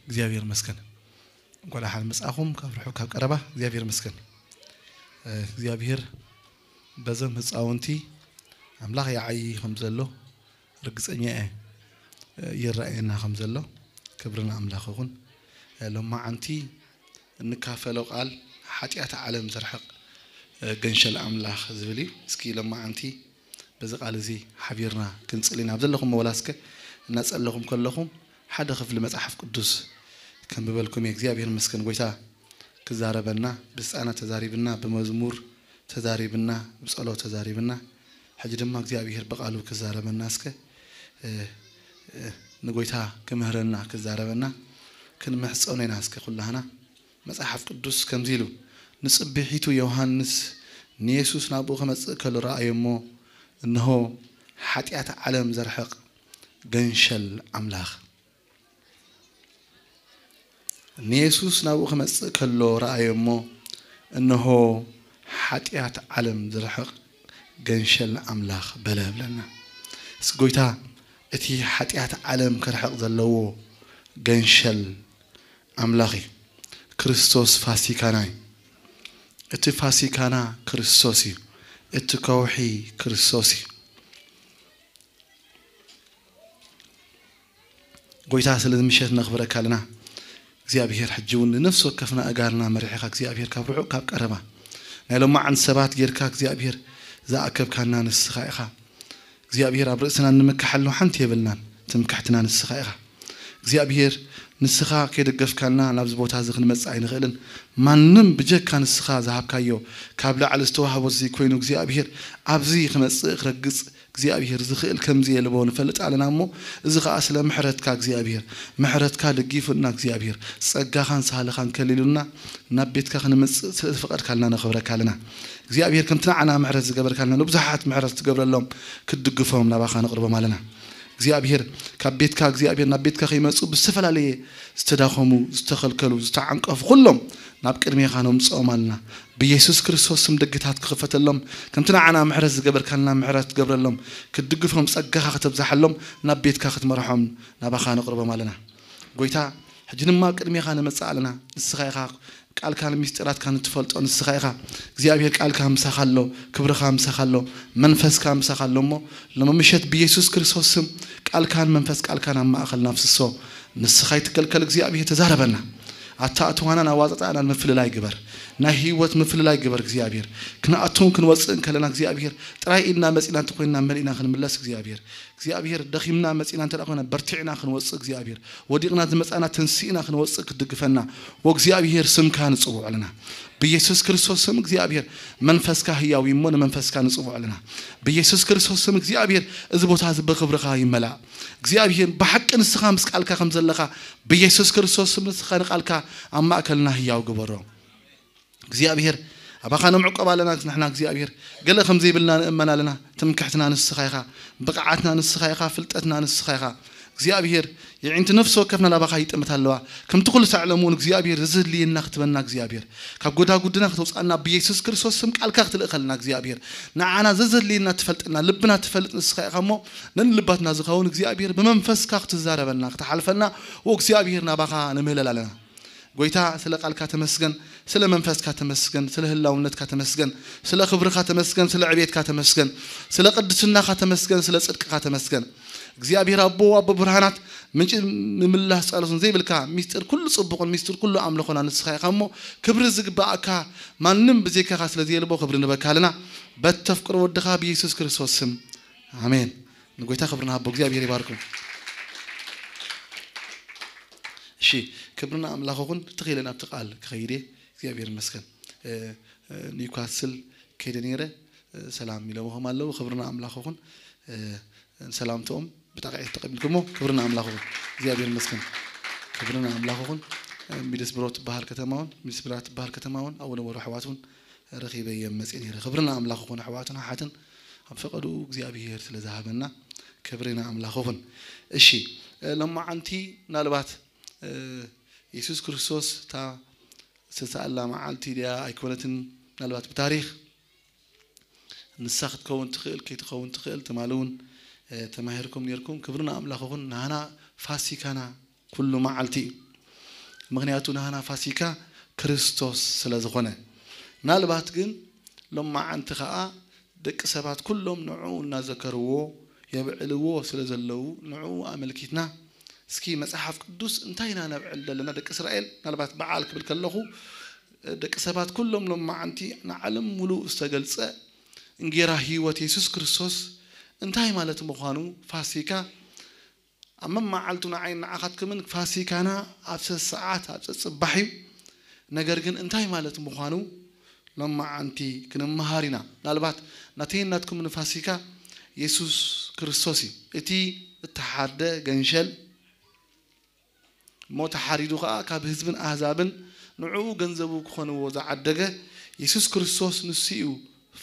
እግዚኣብሔር ይመስገን። እንኳዕ ደሓን መጻኹም፣ ካብ ርሑቕ ካብ ቀረባ እግዚኣብሔር ይመስገን። እ፣ እግዚኣብሔር በዞም ህፃውንቲ ኣምላኽ ይዓዪ ከም ዘሎ ርግጸኛ እየ። እ፣ ይረኣየና ከም ዘሎ ክብሪ ንኣምላኽ ይኹን። እ፣ ሎማዓንቲ እንካፈሎ ቃል ሓጢኣት ዓለም ዘርሕቕ፣ እ፣ ገንሸል ኣምላኽ ዝብል እዩ። እስኪ ሎማዓንቲ በዚ ቃል እዚ ሓቢርና ክንጽሊ ናብ ዘለኹም መወላስከ እናጸለኹም ከለኹም ሓደ ክፍሊ መጽሓፍ ቅዱስ ከንብበልኩም እየ። እግዚኣብሔር ይመስገን፣ ጎይታ ክዛረበና፣ ብስጻና ተዛሪብና፣ ብመዝሙር ተዛሪብና፣ ብጸሎት ተዛሪብና፣ ሕጂ ድማ እግዚኣብሔር ብቃሉ ክዛረበና እስከ፣ እ፣ እ፣ ንጎይታ ክምህረና ክዛረበና ክንምሕጸኖ ኢና እስከ ኩላህና። መጽሓፍ ቅዱስ ከምዚ ኢሉ፣ ንጽብሒቱ ዮሃንስ ንየሱስ ናብኡ ክመጽእ ከሎ ረኣዮ እሞ፣ እንሆ፣ ሓጢኣት ዓለም ዘርሕቕ ገንሸል ኣምላኽ። ንየሱስ ናብኡ ክመጽእ ከሎ ረኣዮ እሞ፣ እንሆ፣ ሓጢኣት ዓለም ዘርሕቕ ገንሸል ኣምላኽ በለ ብለና። እስኪ ጎይታ እቲ ሓጢኣት ዓለም ክርሕቕ ዘለዎ ገንሸል ኣምላኽ እዩ። ክርስቶስ ፋሲካና እዩ። እቲ ፋሲካና ክርስቶስ እዩ። እቲ ከውሒ ክርስቶስ እዩ። ጎይታ ስለዚ ምሸት ነኽብረካ ኣለና። እግዚኣብሔር ሕጂ እውን ንነፍሲ ወከፍና ኣጋርና መሪሕኻ እግዚኣብሔር ካብ ርሑቕ ካብ ቀረባ ናይ ሎማዓንቲ ሰባት ጌርካ እግዚኣብሔር ዝኣከብካና ንስኻ ኢኻ። እግዚኣብሔር ኣብ ርእስና እንምክሓሉ ሓንቲ የብልናን። ትምክሕትና ንስኻ ኢኻ። እግዚኣብሔር ንስኻ ከይደገፍካና ናብዚ ቦታ እዚ ክንመጽእ ኣይንኽእልን። ማንም ብጀካ ንስኻ ዝሃብካዮ ካብ ላዕሊ ዝተዋህቦ እዚ ኮይኑ እግዚኣብሔር ኣብዚ ክመጽእ ክረግጽ እግዚኣብሔር ዝኽእል ከም ዘየልቦ ንፈልጥ ኣለና እሞ፣ እዚ ኸኣ ስለ ምሕረትካ እግዚኣብሔር፣ ምሕረትካ ደጊፉና እግዚኣብሔር፣ ጸጋኻን ሳህልኻን ከሊሉና ናብ ቤትካ ክንመጽእ ስለ ዝፈቐድካልና ነኽብረካ ኣለና። እግዚኣብሔር ከምቲ ንዓና ምሕረት ዝገበርካልና ንብዙሓት ምሕረት ዝገብረሎም ክትድግፎም ናባኻ ነቕርቦም ኣለና። እግዚኣብሔር ካብ ቤትካ እግዚኣብሔር ናብ ቤትካ ከይመጹ ብዝተፈላለየ ዝተዳኸሙ፣ ዝተኸልከሉ፣ ዝተዓንቀፉ ኩሎም ናብ ቅድሜኻ ነምጽኦም ኣለና። ብየሱስ ክርስቶስ ስም ደገታት ክኽፈተሎም፣ ከምቲ ንዓና ምሕረት ዝገበርካልና ምሕረት ትገብረሎም፣ ክትድግፎም ጸጋኻ ከተብዝሓሎም፣ ናብ ቤትካ ክትመርሖም ናባኻ ነቕርቦም ኣለና። ጎይታ ሕጂ ድማ ኣብ ቅድሜኻ ንመጽእ ኣለና። ንስኻ ኢኻ ቃልካን ምስጢራትካን እትፈልጦ፣ ንስኻ ኢኻ እግዚኣብሔር። ቃልካ ምሳኻ ኣሎ፣ ክብርኻ ምሳኻ ኣሎ፣ መንፈስካ ምሳኻ ኣሎ እሞ ሎሚ ምሸት ብየሱስ ክርስቶስ ስም ቃልካን መንፈስ ቃልካን ኣብ ማእኸልና ኣፍስሶ። ንስኻ ይትከልከል እግዚኣብሔር፣ ተዛረበና። ኣታ ኣትዋናን ኣዋፃፃእናን ምፍልላይ ግበር። ናይ ህይወት ምፍልላይ ግበር እግዚኣብሔር። ክንኣቱን ክንወፅእን ከለና እግዚኣብሔር ጥራይ ኢድና መፂና እንተኮይንና መሊእና ክንምለስ እግዚኣብሔር። እግዚኣብሔር ደኺምና መፂና እንተ ኮይና በርቲዕና ክንወፅእ እግዚኣብሔር። ወዲቕና ዝመፃና ተንሲእና ክንወፅእ ክትድግፈና ወእግዚኣብሔር ስምካ ንፅውዕ ኣለና። ብየሱስ ክርስቶስ ስም እግዚኣብሔር መንፈስካ ህያው እዩ እሞ ንመንፈስካ ንፅውዕ ኣለና። ብየሱስ ክርስቶስ ስም እግዚኣብሔር እዚ ቦታ እዚ ብኽብርኻ ይመላእ። እግዚኣብሔር ብሓቂ ንስኻ ምስ ቃልካ ከም ዘለኻ ብየሱስ ክርስቶስ ስም ንስኻ ንቃልካ ኣብ ማእከልና ህያው ግበሮ። እግዚኣብሔር ኣባኻ ንምዕቆብ ኣለና። ንሕና እግዚኣብሔር ገለ ከም ዘይብልና ንእመን ኣለና። ትምክሕትና ንስኻ ኢኻ፣ ብቕዓትና ንስኻ ኢኻ፣ ፍልጠትና ንስኻ ኢኻ። እግዚኣብሔር የዒንቲ ነፍሲ ወከፍና ናባኻ ይጥምት ኣለዋ። ከምቲ ኩሉ ሳዕሎም እውን እግዚኣብሔር ዘዘድልየና ክትበና እግዚኣብሔር ካብ ጎዳጉድና ከተውፅኣና ብየሱስ ክርስቶስ ስም ቃልካ ክትልእኸልና እግዚኣብሔር ንዓና ዘዘድልየና ትፈልጥና ልብና ትፈልጥ ንስኻ ኢኻ እሞ ነንልባትና ዝኸውን እግዚኣብሔር ብመንፈስካ ክትዛረበና ክትሓልፈና ወእግዚኣብሔር ናባኻ ንምህለል ኣለና። ጎይታ ስለ ቃልካ ተመስገን፣ ስለ መንፈስካ ተመስገን፣ ስለ ህላውነትካ ተመስገን፣ ስለ ክብርካ ተመስገን፣ ስለ ዕቤትካ ተመስገን፣ ስለ ቅድስናኻ ተመስገን፣ ስለ ጽድቅካ ተመስገን። እግዚኣብሔር ኣቦ ኣቦ ብርሃናት ምንጪ ምምላስ ጸሎትን ዘይብልካ ሚስጢር ኩሉ ጽቡቕን ሚስጢር ኩሉ ኣምልኾና ንስኻ ኢኻ እሞ ክብሪ ዝግባኣካ ማንም ብዘይካኻ ስለ ዘየልቦ ክብሪ ንበካ ኣለና በተፍቅሮ ወድኻ ብየሱስ ክርስቶስ ስም ኣሜን። ንጎይታ ክብሪ ንሃቦ እግዚኣብሔር ይባርኩም። እሺ ክብርና ኣምላኽ ይኹን። ትኽኢለ ናብቲ ቃል ክኸይድ እየ። እግዚኣብሔር ይመስገን። ኒውካስል ከይደ ነይረ ሰላም ኢለምኹም ኣለዉ። ክብርና ኣምላኽ ይኹን። ሰላምትኦም ብጣቕዒ ተቐቢልኩሞ ክብርና ኣምላኽ ይኹን። እግዚኣብሔር ይመስገን። ክብርና ኣምላኽ ይኹን። ሚድስብሮ ትበሃል ከተማ እውን ሚድስብራ ትበሃል ከተማ እውን ኣብኡ ነበሩ ኣሕዋት እውን ረኺበ እየ መፅእ ነይረ። ክብርና ኣምላኽ ይኹን። ኣሕዋትን ኣሓትን ኣብ ፈቐድኡ እግዚኣብሔር ስለ ዝሃበና ክብሪ ንኣምላኽ ይኹን። እሺ ሎማዓንቲ ምናልባት የሱስ ክርስቶስ እታ ዝተሰኣላ መዓልቲ ድያ ኣይኮነትን ምናልባት ብታሪኽ ንሳ ክትከውን ትኽእል ከይትኸውን ትኽእል ትማሊ እውን ተማሂርኩም ነርኩም። ክብሪ ንኣምላኽ ይኹን። ናና ፋሲካና ኩሉ መዓልቲ እዩ። ምኽንያቱ ናህና ፋሲካ ክርስቶስ ስለ ዝኾነ። ምናልባት ግን ሎማዓንቲ ኸዓ ደቂ ሰባት ኩሎም ንዕኡ እናዘከርዎ የብዕልዎ ስለ ዘለዉ ንዕኡ ኣመልኪትና እስኪ መጽሓፍ ቅዱስ እንታይ ኢና ነብዕል ዘለና ደቂ እስራኤል? ምናልባት በዓል ክብል ከለኹ ደቂ ሰባት ኩሎም ሎማዓንቲ ንዓለም ሙሉእ ዝተገልጸ እንጌራ ህይወት የሱስ ክርስቶስ እንታይ ማለት ምዃኑ ፋሲካ ኣብ መመዓልቱ ንዓይ ንዓኻትኩምን ፋሲካና ኣብ ሰሰዓት ኣብ ጸጽባሕ እዩ። ነገር ግን እንታይ ማለት ምዃኑ ሎማዓንቲ ክንመሃር ኢና። ምናልባት ናተይን ናትኩምን ፋሲካ የሱስ ክርስቶስ እዩ። እቲ እተሓርደ ገንሸል እሞ ተሓሪዱ ኸዓ ካብ ህዝብን ኣህዛብን ንዕኡ ገንዘቡ ክኾንዎ ዝዓደገ የሱስ ክርስቶስ ንሱ እዩ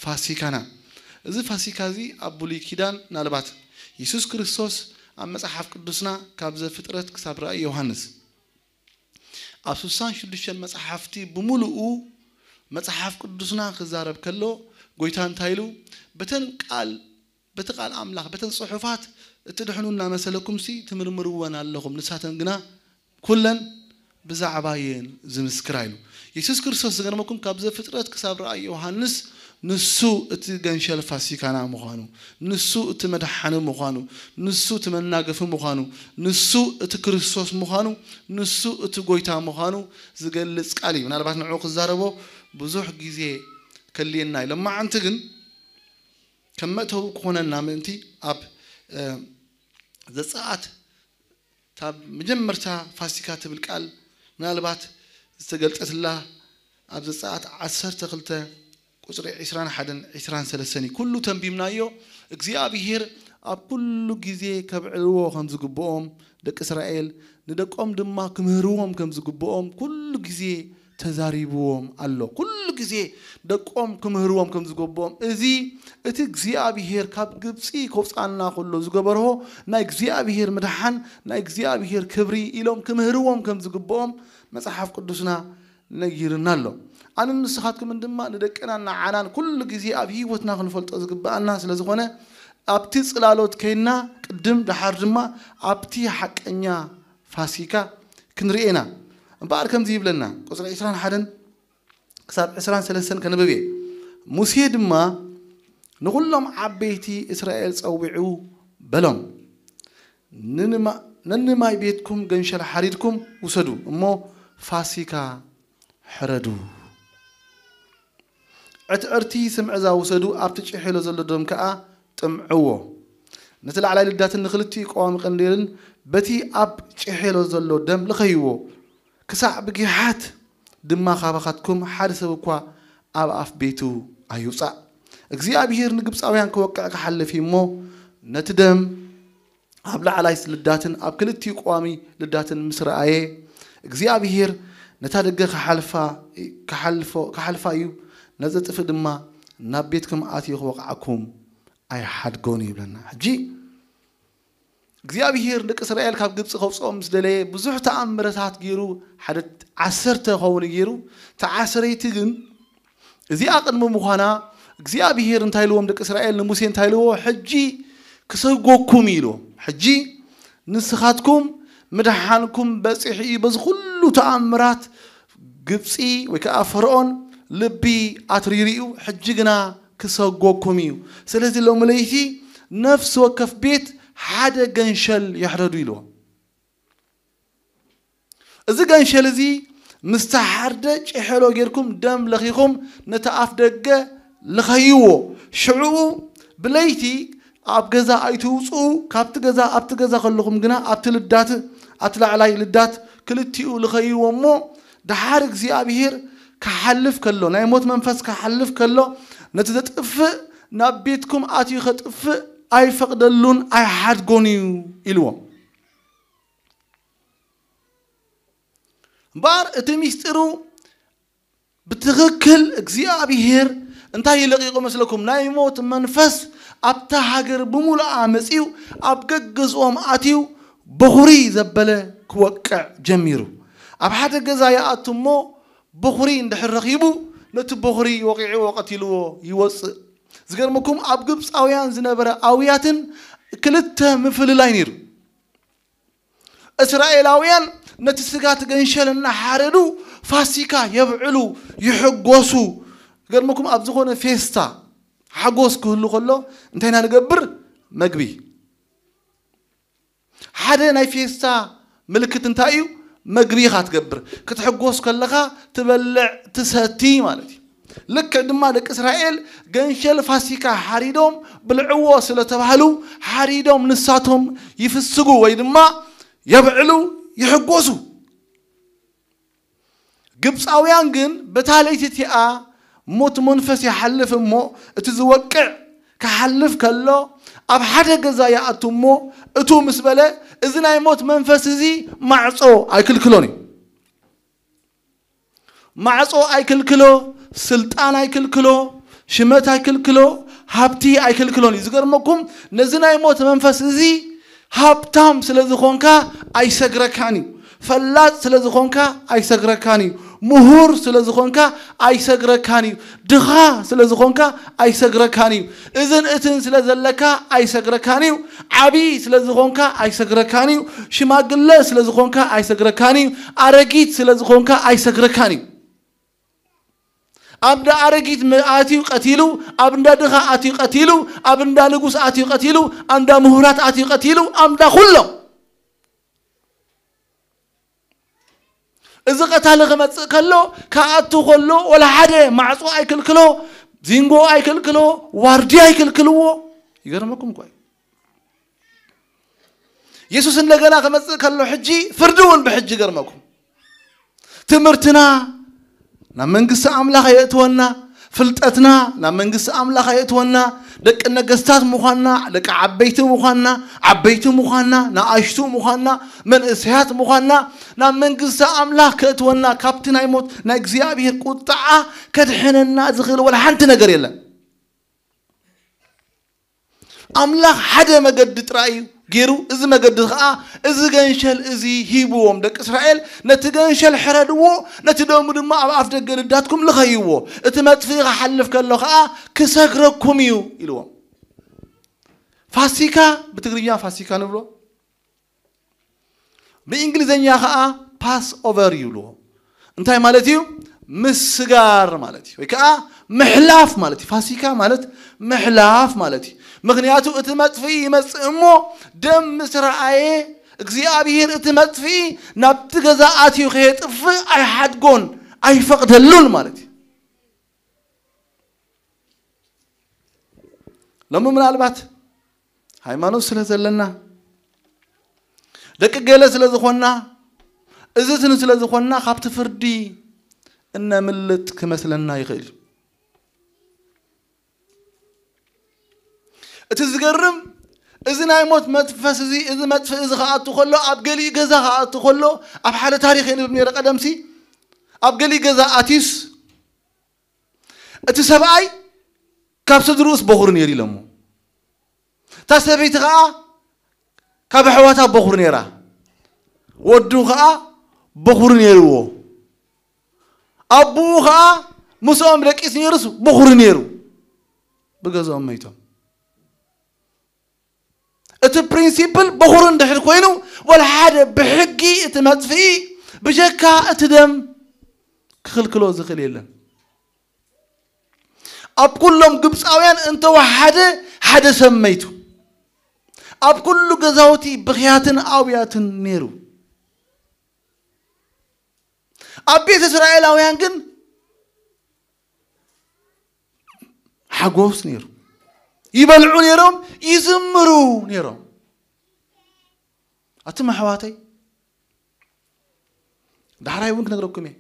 ፋሲካና። እዚ ፋሲካ እዚ ኣብ ብሉይ ኪዳን ምናልባት የሱስ ክርስቶስ ኣብ መጽሓፍ ቅዱስና ካብ ዘፍጥረት ክሳብ ራእይ ዮሃንስ ኣብ ስሳን ሽዱሽተን መጽሓፍቲ ብምሉኡ መጽሓፍ ቅዱስና ክዛረብ ከሎ ጎይታ እንታይ ኢሉ በተን ቃል በቲ ቃል ኣምላኽ በተን ጽሑፋት እትድሕኑ እናመሰለኩም ሲ ትምርምርወን ኣለኹም ንሳተን ግና ኩለን ብዛዕባ የን ዝምስክራ ኢሉ። የሱስ ክርስቶስ ዝገርመኩም ካብ ዘፍጥረት ክሳብ ራእይ ዮሃንስ ንሱ እቲ ገንሸል ፋሲካና ምዃኑ፣ ንሱ እቲ መድሓኒ ምዃኑ፣ ንሱ እቲ መናገፊ ምዃኑ፣ ንሱ እቲ ክርስቶስ ምዃኑ፣ ንሱ እቲ ጎይታ ምዃኑ ዝገልጽ ቃል እዩ። ምናልባት ንዕኡ ክዛረቦ ብዙሕ ግዜ ከልየና እዩ። ሎማዓንቲ ግን ከም መእተዊ ክኾነና ምእንቲ ኣብ ዘጸኣት ካብ መጀመርታ ፋሲካ ትብል ቃል ምናልባት ዝተገልጸትላ ኣብ ዘጸኣት ዓሰርተ ክልተ ቁጽሪ ዕስራን ሓደን ዕስራን ሰለስተን እዩ። ኩሉ ተንቢምናዮ እግዚኣብሔር ኣብ ኩሉ ግዜ ከብዕልዎ ከም ዝግብኦም ደቂ እስራኤል ንደቆም ድማ ክምህርዎም ከም ዝግብኦም ኩሉ ግዜ ተዛሪብዎም ኣሎ። ኩሉ ግዜ ደቆም ክምህርዎም ከም ዝግብኦም እዚ እቲ እግዚኣብሔር ካብ ግብፂ ከውፃና ከሎ ዝገበርሆ ናይ እግዚኣብሔር ምድሓን ናይ እግዚኣብሔር ክብሪ ኢሎም ክምህርዎም ከም ዝግብኦም መፅሓፍ ቅዱስና ነጊርና ኣሎ። ኣንን ንስኻትኩምን ድማ ንደቅናን ንዓናን ኩሉ ግዜ ኣብ ህይወትና ክንፈልጦ ዝግብኣና ስለ ዝኾነ ኣብቲ ፅላሎት ከይና ቅድም ደሓር ድማ ኣብቲ ሓቀኛ ፋሲካ ክንርኢ ኢና። እምበኣር ከምዚ ይብለና ቁፅሪ ዕስራን ሓደን ክሳብ ዕስራን ሰለስተን ከንብብ እየ። ሙሴ ድማ ንኹሎም ዓበይቲ እስራኤል ፀዊዑ በሎም፣ ነንማይ ቤትኩም ገንሸል ሓሪድኩም ውሰዱ እሞ ፋሲካ ሕረዱ። ዕትዕርቲ ስምዕዛ ውሰዱ፣ ኣብቲ ጭሔሎ ዘሎ ደም ከኣ ጥምዕዎ። ነቲ ላዕላይ ልዳትን ንኽልቲኡ ቀዋሚ ቀንዴልን በቲ ኣብ ጭሔሎ ዘሎ ደም ልኸይዎ። ክሳዕ ብጊሓት ድማ ካባኻትኩም ሓደ ሰብ እኳ ኣብ ኣፍ ቤቱ ኣይውጻእ። እግዚኣብሔር ንግብፃውያን ክወቅዕ ክሓልፍ እዩ እሞ ነቲ ደም ኣብ ላዕላይ ልዳትን ኣብ ክልቲኡ ቀዋሚ ልዳትን ምስ ረኣየ እግዚኣብሔር ነታ ደገ ክሓልፋ እዩ፣ ነዘጥፍእ ድማ ናብ ቤትኩም ኣትዩ ክወቕዓኩም ኣይሓድጎን እዩ ይብለና። ሕጂ እግዚኣብሔር ደቂ እስራኤል ካብ ግብፂ ከውፅኦም ምስ ደለየ ብዙሕ ተኣምረታት ገይሩ ሓደ ዓሰርተ ኸውን ገይሩ ተዓስረይቲ ግን እዚኣ ቅድሚ ምዃና እግዚኣብሔር እንታይ ኢልዎም ደቂ እስራኤል ንሙሴ እንታይ ኢልዎ ሕጂ ክሰጎኩም እዩ ኢልዎም ሕጂ ንስኻትኩም ምድሓንኩም በፂሑ እዩ በዚ ኩሉ ተኣምራት ግብፂ ወይ ከዓ ፈርኦን ልቢ ኣትሪሩ እዩ ሕጂ ግና ክሰጎኩም እዩ ስለዚ ሎሚ ለይቲ ነፍሲ ወከፍ ቤት ሓደ ገንሸል ይሕረዱ ኢልዎም እዚ ገንሸል እዚ ምስ ተሓርደ ጭሕሎ ጌርኩም ደም ለኺኹም ነቲ ኣፍ ደገ ልኸይዎ ሽዑ ብለይቲ ኣብ ገዛ ኣይትውፅኡ ካብቲ ገዛ ኣብቲ ገዛ ከለኹም ግና ኣብቲ ልዳት ኣብቲ ላዕላይ ልዳት ክልቲኡ ልኸይዎ እሞ ደሓር እግዚኣብሄር ክሓልፍ ከሎ ናይ ሞት መንፈስ ክሓልፍ ከሎ ነቲ ዘጥፍእ ናብ ቤትኩም ኣትዩ ከጥፍእ ኣይፈቕደሉን ኣይሓድጎን እዩ ኢልዎም እምበኣር እቲ ሚስጢሩ ብትኽክል እግዚኣብሄር እንታይ ይለቂቑ መስለኩም ናይ ሞት መንፈስ ኣብታ ሃገር ብምሉኣ መፂኡ ኣብ ገገዝኦም ኣትዩ በኹሪ ዘበለ ክወቅዕ ጀሚሩ ኣብ ሓደ ገዛ ይኣቱ እሞ በኹሪ እንድሕር ረኺቡ ነቲ በኹሪ ወቂዕዎ ቀቲልዎ ይወፅእ ዝገርመኩም ኣብ ግብፃውያን ዝነበረ ኣውያትን ክልተ ምፍልላይ ነይሩ እስራኤላውያን ነቲ ስጋ እቲ ገንሸል እናሓረዱ ፋሲካ የብዕሉ፣ ይሕጎሱ። ገርመኩም ኣብ ዝኾነ ፌስታ ሓጎስ ክህሉ ከሎ እንታይ ኢና ንገብር? መግቢ። ሓደ ናይ ፌስታ ምልክት እንታይ እዩ? መግቢ ኢኻ ትገብር። ክትሕጎስ ከለኻ ትበልዕ ትሰቲ ማለት እዩ። ልክዕ ድማ ደቂ እስራኤል ገንሸል ፋሲካ ሓሪዶም ብልዕዎ ስለተባህሉ ሓሪዶም ንሳቶም ይፍስጉ ወይ ድማ የብዕሉ፣ ይሕጎሱ። ግብፃውያን ግን በታ ለይቲ እቲኣ ሞት መንፈስ ይሓልፍ እሞ እቲ ዝወቅዕ ክሓልፍ ከሎ ኣብ ሓደ ገዛ ይኣቱ እሞ እቱ ምስ በለ እዚ ናይ ሞት መንፈስ እዚ ማዕፆ ኣይክልክሎን እዩ። ማዕጾ ኣይክልክሎ፣ ስልጣን ኣይክልክሎ፣ ሽመት ኣይክልክሎ፣ ሃብቲ ኣይክልክሎን እዩ። ዝገርመኩም ነዚ ናይ ሞት መንፈስ እዚ ሃብታም ስለ ዝኾንካ ኣይሰግረካን እዩ። ፈላጥ ስለ ዝኾንካ ኣይሰግረካን እዩ። ምሁር ስለ ዝኾንካ ኣይሰግረካን እዩ። ድኻ ስለ ዝኾንካ ኣይሰግረካን እዩ። እዝን እትን ስለ ዘለካ ኣይሰግረካን እዩ። ዓቢ ስለ ዝኾንካ ኣይሰግረካን እዩ። ሽማግለ ስለ ዝኾንካ ኣይሰግረካን እዩ። ኣረጊት ስለ ዝኾንካ ኣይሰግረካን እዩ። ኣብ እንዳ ኣረጊት ኣትዩ ቀቲሉ፣ ኣብ እንዳ ድኻ ኣትዩ ቀቲሉ፣ ኣብ እንዳ ንጉስ ኣትዩ ቀቲሉ፣ ኣብ እንዳ ምሁራት ኣትዩ ቀቲሉ፣ ኣብ እንዳ ኩሎም። እዚ ቀታሊ ክመጽእ ከሎ፣ ክኣቱ ከሎ ወላ ሓደ ማዕጾ ኣይክልክሎ፣ ዚንጎ ኣይክልክሎ፣ ዋርድያ ኣይክልክልዎ። ይገርመኩም እኮ እዩ። የሱስ እንደገና ክመጽእ ከሎ ሕጂ ፍርዲ እውን ብሕጂ ይገርመኩም። ትምህርትና ናብ መንግስቲ ኣምላኽ የእትወና፣ ፍልጠትና ናብ መንግስቲ ኣምላኽ የእትወና፣ ደቂ ነገስታት ምዃንና፣ ደቂ ዓበይቲ ምዃንና፣ ዓበይቲ ምዃንና፣ ንኣሽቱ ምዃንና፣ መንእሰያት ምዃንና ናብ መንግስቲ ኣምላኽ ከእትወና ካብቲ ናይ ሞት ናይ እግዚኣብሔር ቁጥዓ ከድሕነና ዝኽእል ወላ ሓንቲ ነገር የለን። ኣምላኽ ሓደ መገዲ ጥራይ እዩ ገይሩ። እዚ መገዲ ኸኣ እዚ ገንሸል እዚ ሂብዎም። ደቂ እስራኤል ነቲ ገንሸል ሕረድዎ፣ ነቲ ደሙ ድማ ኣብ ኣፍ ደገ ልዳትኩም ልኸይዎ። እቲ መጥፍኢ ክሓልፍ ከሎ ኸኣ ክሰግረኩም እዩ ኢልዎም። ፋሲካ ብትግርኛ ፋሲካ ንብሎ። ብእንግሊዝኛ ኸዓ ፓስ ኦቨር ይብልዎ። እንታይ ማለት እዩ? ምስጋር ማለት እዩ፣ ወይ ከዓ ምሕላፍ ማለት እዩ። ፋሲካ ማለት ምሕላፍ ማለት እዩ። ምኽንያቱ እቲ መጥፍኢ ይመጽእ እሞ ደም ምስ ረኣየ እግዚኣብሔር እቲ መጥፍኢ ናብቲ ገዛ ኣትዩ ከየጥፍእ ኣይሓድጎን ኣይፈቕደሉን ማለት እዩ። ሎሚ ምናልባት ሃይማኖት ስለ ዘለና ደቂ ገለ ስለ ዝኾንና እዚ ስለ ዝኾንና ካብቲ ፍርዲ እነምልጥ ክመስለና ይኽእል እዩ። እቲ ዝገርም እዚ ናይ ሞት መንፈስ እዚ እዚ መጥፍእ እዚ ክኣቱ ከሎ ኣብ ገሊኡ ገዛ ክኣቱ ከሎ ኣብ ሓደ ታሪኽ የንብብ ነይረ ቀደምሲ ኣብ ገሊኡ ገዛ ኣትዩስ እቲ ሰብኣይ ካብ ስድርኡስ በኹሪ ነይሩ ኢሎሞ። እታ ሰበይቲ ኸዓ ካብ ኣሕዋታ በኹሪ ነይራ። ወዱ ኸዓ በኹሪ ነይርዎ። ኣቦኡ ኸዓ ምስኦም ደቂስ ነይሩስ በኹሪ ነይሩ። ብገዛኦም መይቶም። እቲ ፕሪንሲፕል በኹሪ እንድሕር ኮይኑ ወላ ሓደ ብሕጊ እቲ መጥፍኢ ብጀካ እቲ ደም ክኽልክሎ ዝኽእል የለን። ኣብ ኩሎም ግብፃውያን እንተወሓደ ሓደ ሰብ መይቱ። ኣብ ኩሉ ገዛውቲ ብኽያትን ኣውያትን ነይሩ። ኣብ ቤት እስራኤላውያን ግን ሓጎስ ነይሩ። ይበልዑ ነይሮም፣ ይዝምሩ ነይሮም። ኣቱም ኣሕዋተይ ዳሕራይ እውን ክነግረኩም እየ።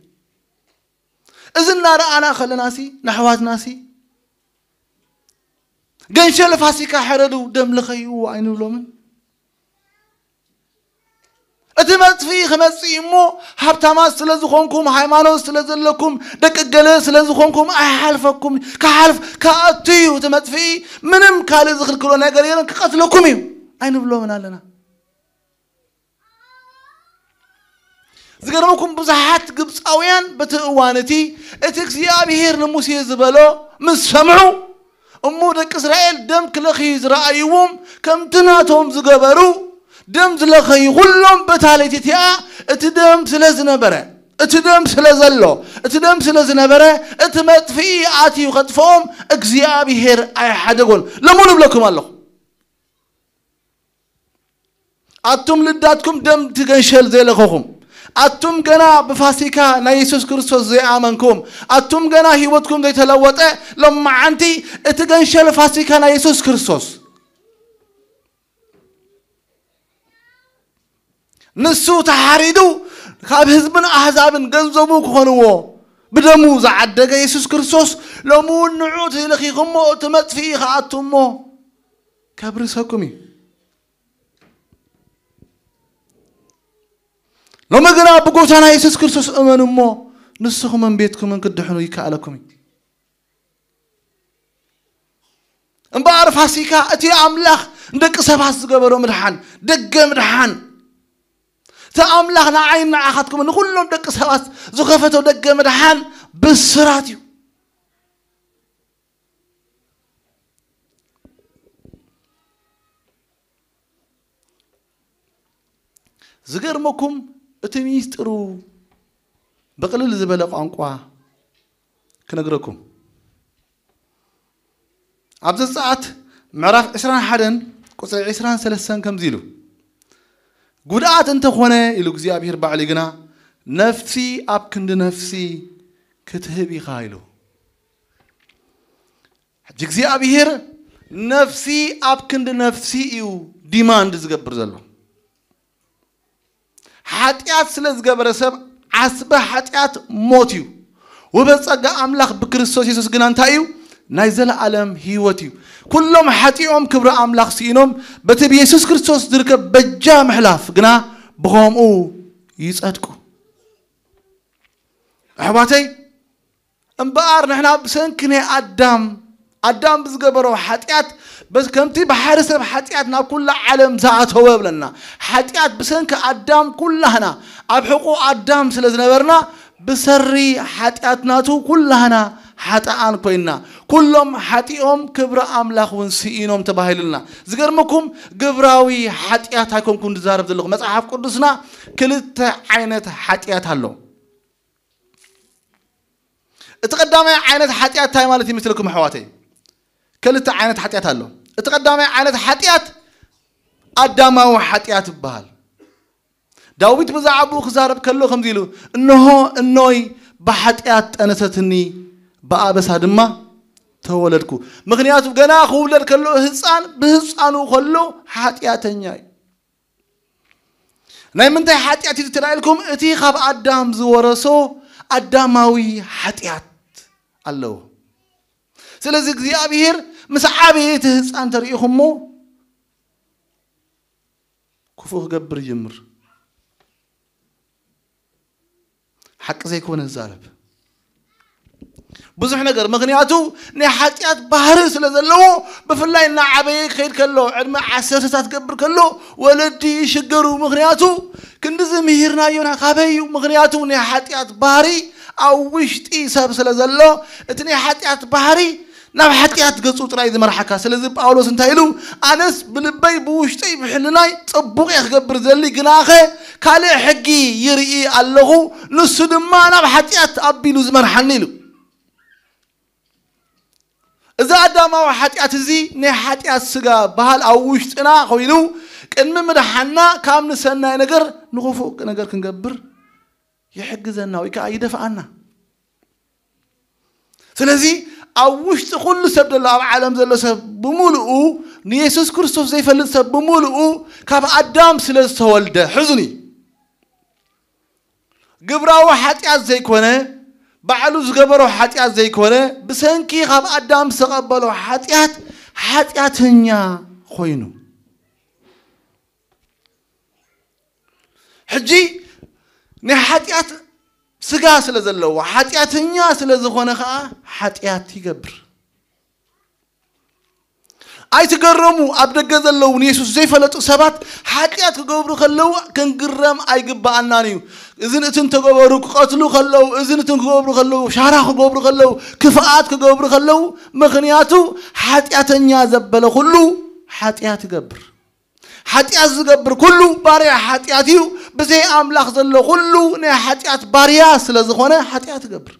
እዚ እናረኣና ከለናሲ ንኣሕዋትናሲ ገንሸል ፋሲካ ሕረዱ ደም ልኸይዎ ኣይንብሎምን። እቲ መጥፍኢ ክመጽእ እሞ ሃብታማት ስለ ዝኾንኩም ሃይማኖት ስለ ዘለኩም ደቂ ገለ ስለ ዝኾንኩም ኣይሓልፈኩም። ክሓልፍ ክኣቱ እዩ እቲ መጥፍኢ። ምንም ካልእ ዝኽልክሎ ነገር የለን። ክቐትለኩም እዩ ኣይንብሎምን ኣለና። ዝገርመኩም ብዙሓት ግብፃውያን በቲ እዋን እቲ እቲ እግዚኣብሄር ንሙሴ ዝበሎ ምስ ሰምዑ እሞ ደቂ እስራኤል ደም ክለኽዩ ዝረኣይዎም ከምቲ ናቶም ዝገበሩ ደም ዝለኸዩ ኩሎም በታ ለይቲ እቲኣ እቲ ደም ስለ ዝነበረ፣ እቲ ደም ስለ ዘሎ፣ እቲ ደም ስለ ዝነበረ፣ እቲ መጥፍኢ ኣትዩ ከጥፍኦም እግዚኣብሔር ኣይሓደጎን። ሎሚ ንብለኩም ኣለኹ። ኣቱም ልዳትኩም ደም ትገንሸል ዘይለኸኹም፣ ኣቱም ገና ብፋሲካ ናይ የሱስ ክርስቶስ ዘይኣመንኩም፣ ኣቱም ገና ህይወትኩም ዘይተለወጠ፣ ሎማዓንቲ እቲ ገንሸል ፋሲካ ናይ የሱስ ክርስቶስ ንሱ ተሓሪዱ ካብ ህዝብን ኣህዛብን ገንዘቡ ክኾንዎ ብደሙ ዝዓደገ የሱስ ክርስቶስ ሎሚ እውን ንዑ ትልኺኹሞ እቲ መጥፍኢ ከኣቱ እሞ ከብርሰኩም እዩ። ሎሚ ግና ብጎይታና የሱስ ክርስቶስ እመኑ እሞ ንስኹምን ቤትኩምን ክትድሕኑ ይከኣለኩም እዩ። እምበኣር ፋሲካ እቲ ኣምላኽ ንደቂ ሰባት ዝገበሮ ምድሓን፣ ደገ ምድሓን፣ እቲ ኣምላኽ ንዓይን ንዓኻትኩምን ንኹሎም ደቂ ሰባት ዝኸፈቶ ደገ ምድሓን ብስራት እዩ። ዝገርመኩም እቲ ሚስጥሩ ብቕልል ዝበለ ቋንቋ ክነግረኩም። ኣብ ዘጸኣት ምዕራፍ ዕስራን ሓደን ቁጽሪ ዕስራን ሰለስተን ከምዚ ኢሉ፣ "ጉድኣት እንተኾነ" ኢሉ እግዚኣብሔር ባዕሉ ግና፣ "ነፍሲ ኣብ ክንዲ ነፍሲ ክትህብ ኢኻ" ኢሉ። ሕጂ እግዚኣብሔር ነፍሲ ኣብ ክንዲ ነፍሲ እዩ ዲማንድ ዝገብር ዘሎ። ሓጢኣት ስለ ዝገበረ ሰብ ዓስበ ሓጢኣት ሞት እዩ። ውህበ ጸጋ ኣምላኽ ብክርስቶስ የሱስ ግና እንታይ እዩ? ናይ ዘለኣለም ህይወት እዩ። ኩሎም ሓጢኦም ክብሪ ኣምላኽ ስኢኖም በቲ ብየሱስ ክርስቶስ ዝርከብ በጃ ምሕላፍ ግና ብኸምኡ ይጸድቁ። ኣሕዋተይ፣ እምበኣር ንሕና ብሰንኪ ናይ ኣዳም፣ ኣዳም ብዝገበሮ ሓጢኣት፣ በስ-፣ ከምቲ ብሓደ ሰብ ሓጢኣት ናብ ኩላ ዓለም ዝኣተወ ብለና። ሓጢኣት ብሰንኪ ኣዳም ኩላህና ኣብ ሕቑ ኣዳም ስለ ዝነበርና፣ ብሰሪ ሓጢኣት ናቱ ኩላህና ሓጥኣን ኮይንና። ኩሎም ሓጢኦም ክብሪ ኣምላኽ እውን ስኢኖም ተባሂሉልና። ዝገርመኩም ግብራዊ ሓጢኣት ኣይኮንኩን ዝዛረብ ዘለኹ። መጽሓፍ ቅዱስና ክልተ ዓይነት ሓጢኣት ኣሎ። እቲ ቀዳማይ ዓይነት ሓጢኣት እንታይ ማለት ይመስለኩም ኣሕዋተይ? ክልተ ዓይነት ሓጢኣት ኣሎ። እቲ ቀዳማይ ዓይነት ሓጢኣት ኣዳማዊ ሓጢኣት ይበሃል። ዳዊት ብዛዕባኡ ክዛረብ ከሎ ከምዚ ኢሉ፣ "እንሆ እኖይ ብሓጢኣት ጠነሰትኒ፣ ብኣበሳ ድማ ተወለድኩ።" ምኽንያቱ ገና ክውለድ ከሎ ህፃን፣ ብህፃኑ ከሎ ሓጢኣተኛ እዩ። ናይ ምንታይ ሓጢኣት እዩ ተላኢልኩም? እቲ ካብ ኣዳም ዝወረሶ ኣዳማዊ ሓጢኣት ኣለዎ። ስለዚ እግዚኣብሔር ምስ ዓበየ እቲ ህፃን ተሪኢኹሞ ክፉእ ክገብር ይጅምር። ሓቂ ዘይኮነ ዝዛረብ ብዙሕ ነገር፣ ምኽንያቱ ናይ ሓጢኣት ባህሪ ስለ ዘለዎ፣ ብፍላይ እናዓበየ ክኸይድ ከሎ፣ ዕድመ ዓሰርተታት ክገብር ከሎ፣ ወለዲ ይሽገሩ። ምኽንያቱ ክንድዚ ምሂርናዮ ና-፣ ካበይ እዩ? ምኽንያቱ ናይ ሓጢኣት ባህሪ ኣብ ውሽጢ ሰብ ስለ ዘሎ፣ እቲ ናይ ሓጢኣት ባህሪ ናብ ሓጢኣት ገጹ ጥራይ ዝመርሓካ። ስለዚ ጳውሎስ እንታይ ኢሉ? "ኣነስ ብልበይ ብውሽጠይ ብሕልናይ ጽቡቕ እየ ክገብር ዘሊ፣ ግናኸ ካልእ ሕጊ ይርኢ ኣለኹ፣ ንሱ ድማ ናብ ሓጢኣት ኣቢሉ ዝመርሓኒ" ኢሉ። እዚ ኣዳማዊ ሓጢኣት እዚ ናይ ሓጢኣት ስጋ በሃል ኣብ ውሽጥና ኮይኑ ቅድሚ ምድሓና ካብ ንሰናይ ነገር ንኽፉእ ነገር ክንገብር ይሕግዘና ወይ ከዓ ይደፍኣና። ስለዚ ኣብ ውሽጢ ኩሉ ሰብ ዘሎ፣ ኣብ ዓለም ዘሎ ሰብ ብምሉኡ፣ ንየሱስ ክርስቶስ ዘይፈልጥ ሰብ ብምሉኡ ካብ ኣዳም ስለ ዝተወልደ፣ ሕዙኒ፣ ግብራዊ ሓጢኣት ዘይኮነ፣ ባዕሉ ዝገበሮ ሓጢኣት ዘይኮነ፣ ብሰንኪ ካብ ኣዳም ዝተቐበሎ ሓጢኣት ሓጢኣተኛ ኮይኑ። ሕጂ ናይ ሓጢኣት ስጋ ስለ ዘለዎ፣ ሓጢኣተኛ ስለ ዝኾነ ኸዓ ሓጢኣት ይገብር። ኣይትገረሙ፣ ኣብ ደገ ዘለዉ ንየሱስ ዘይፈለጡ ሰባት ሓጢኣት ክገብሩ ከለዉ ክንግረም ኣይግብኣናን እዩ። እዝን እትን ተገበሩ፣ ክቐትሉ ከለዉ፣ እዝን እትን ክገብሩ ከለዉ፣ ሻራ ክገብሩ ከለዉ፣ ክፍኣት ክገብሩ ከለዉ፣ ምኽንያቱ ሓጢኣተኛ ዘበለ ኩሉ ሓጢኣት ይገብር። ሓጢኣት ዝገብር ኩሉ ባርያ ሓጢኣት እዩ። ብዘይ ኣምላኽ ዘሎ ኩሉ ናይ ሓጢኣት ባርያ ስለ ዝኾነ ሓጢኣት ይገብር።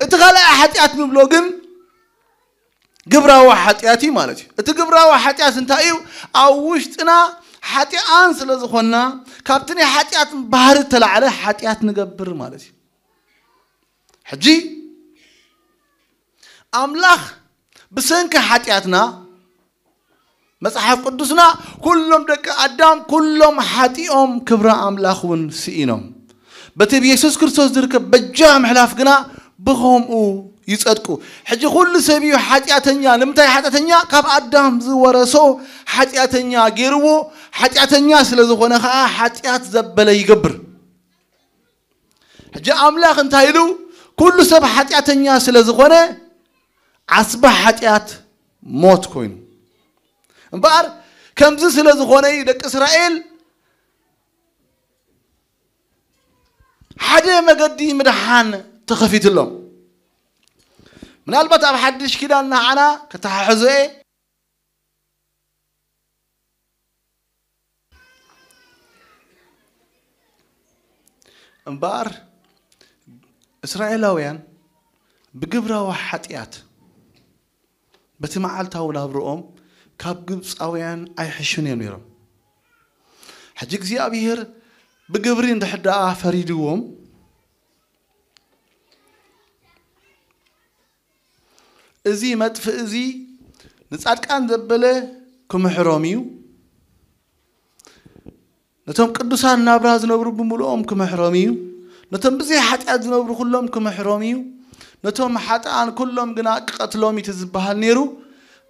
እቲ ካልኣይ ሓጢኣት ንብሎ ግን ግብራዊ ሓጢኣት እዩ ማለት እዩ። እቲ ግብራዊ ሓጢኣት እንታይ እዩ? ኣብ ውሽጥና ሓጢኣን ስለ ዝኾንና ካብቲ ናይ ሓጢኣት ባህሪ እተላዕለ ሓጢኣት ንገብር ማለት እዩ። ሕጂ ኣምላኽ ብሰንኪ ሓጢኣትና መጽሓፍ ቅዱስና ኩሎም ደቂ ኣዳም ኩሎም ሓጢኦም ክብረ ኣምላኽ እውን ስኢኖም። በቲ ብየሱስ ክርስቶስ ዝርከብ በጃ ምሕላፍ ግና ብኸምኡ ይጸድቁ። ሕጂ ኩሉ ሰብ እዩ ሓጢኣተኛ። ንምንታይ ሓጢኣተኛ? ካብ ኣዳም ዝወረሶ ሓጢኣተኛ ገይርዎ። ሓጢኣተኛ ስለ ዝኾነ ኸዓ ሓጢኣት ዘበለ ይገብር። ሕጂ ኣምላኽ እንታይ ኢሉ? ኩሉ ሰብ ሓጢኣተኛ ስለ ዝኾነ ዓስባ ሓጢኣት ሞት ኮይኑ። እምበኣር ከምዚ ስለ ዝኾነ እዩ ደቂ እስራኤል ሓደ መገዲ ምድሓን ተኸፊትሎም። ምናልባት ኣብ ሓድሽ ኪዳን ንዓና ከተሓሕዞ እየ። እምበኣር እስራኤላውያን ብግብራዊ ሓጢኣት በቲ መዓልታዊ ናብርኦም ካብ ግብፃውያን ኣይሕሹን እዮም ነይሮም። ሕጂ እግዚኣብሔር ብግብሪ እንድሕር ደኣ ፈሪድዎም፣ እዚ መጥፍእ እዚ ንጻድቃን ዘበለ ክምሕሮም እዩ። ነቶም ቅዱሳን ናብራ ዝነብሩ ብምልኦም ክምሕሮም እዩ። ነቶም ብዘይ ሓጢኣት ዝነብሩ ኩሎም ክምሕሮም እዩ። ነቶም ሓጥኣን ኩሎም ግና ክቐትሎም እዩ ዝበሃል ነይሩ።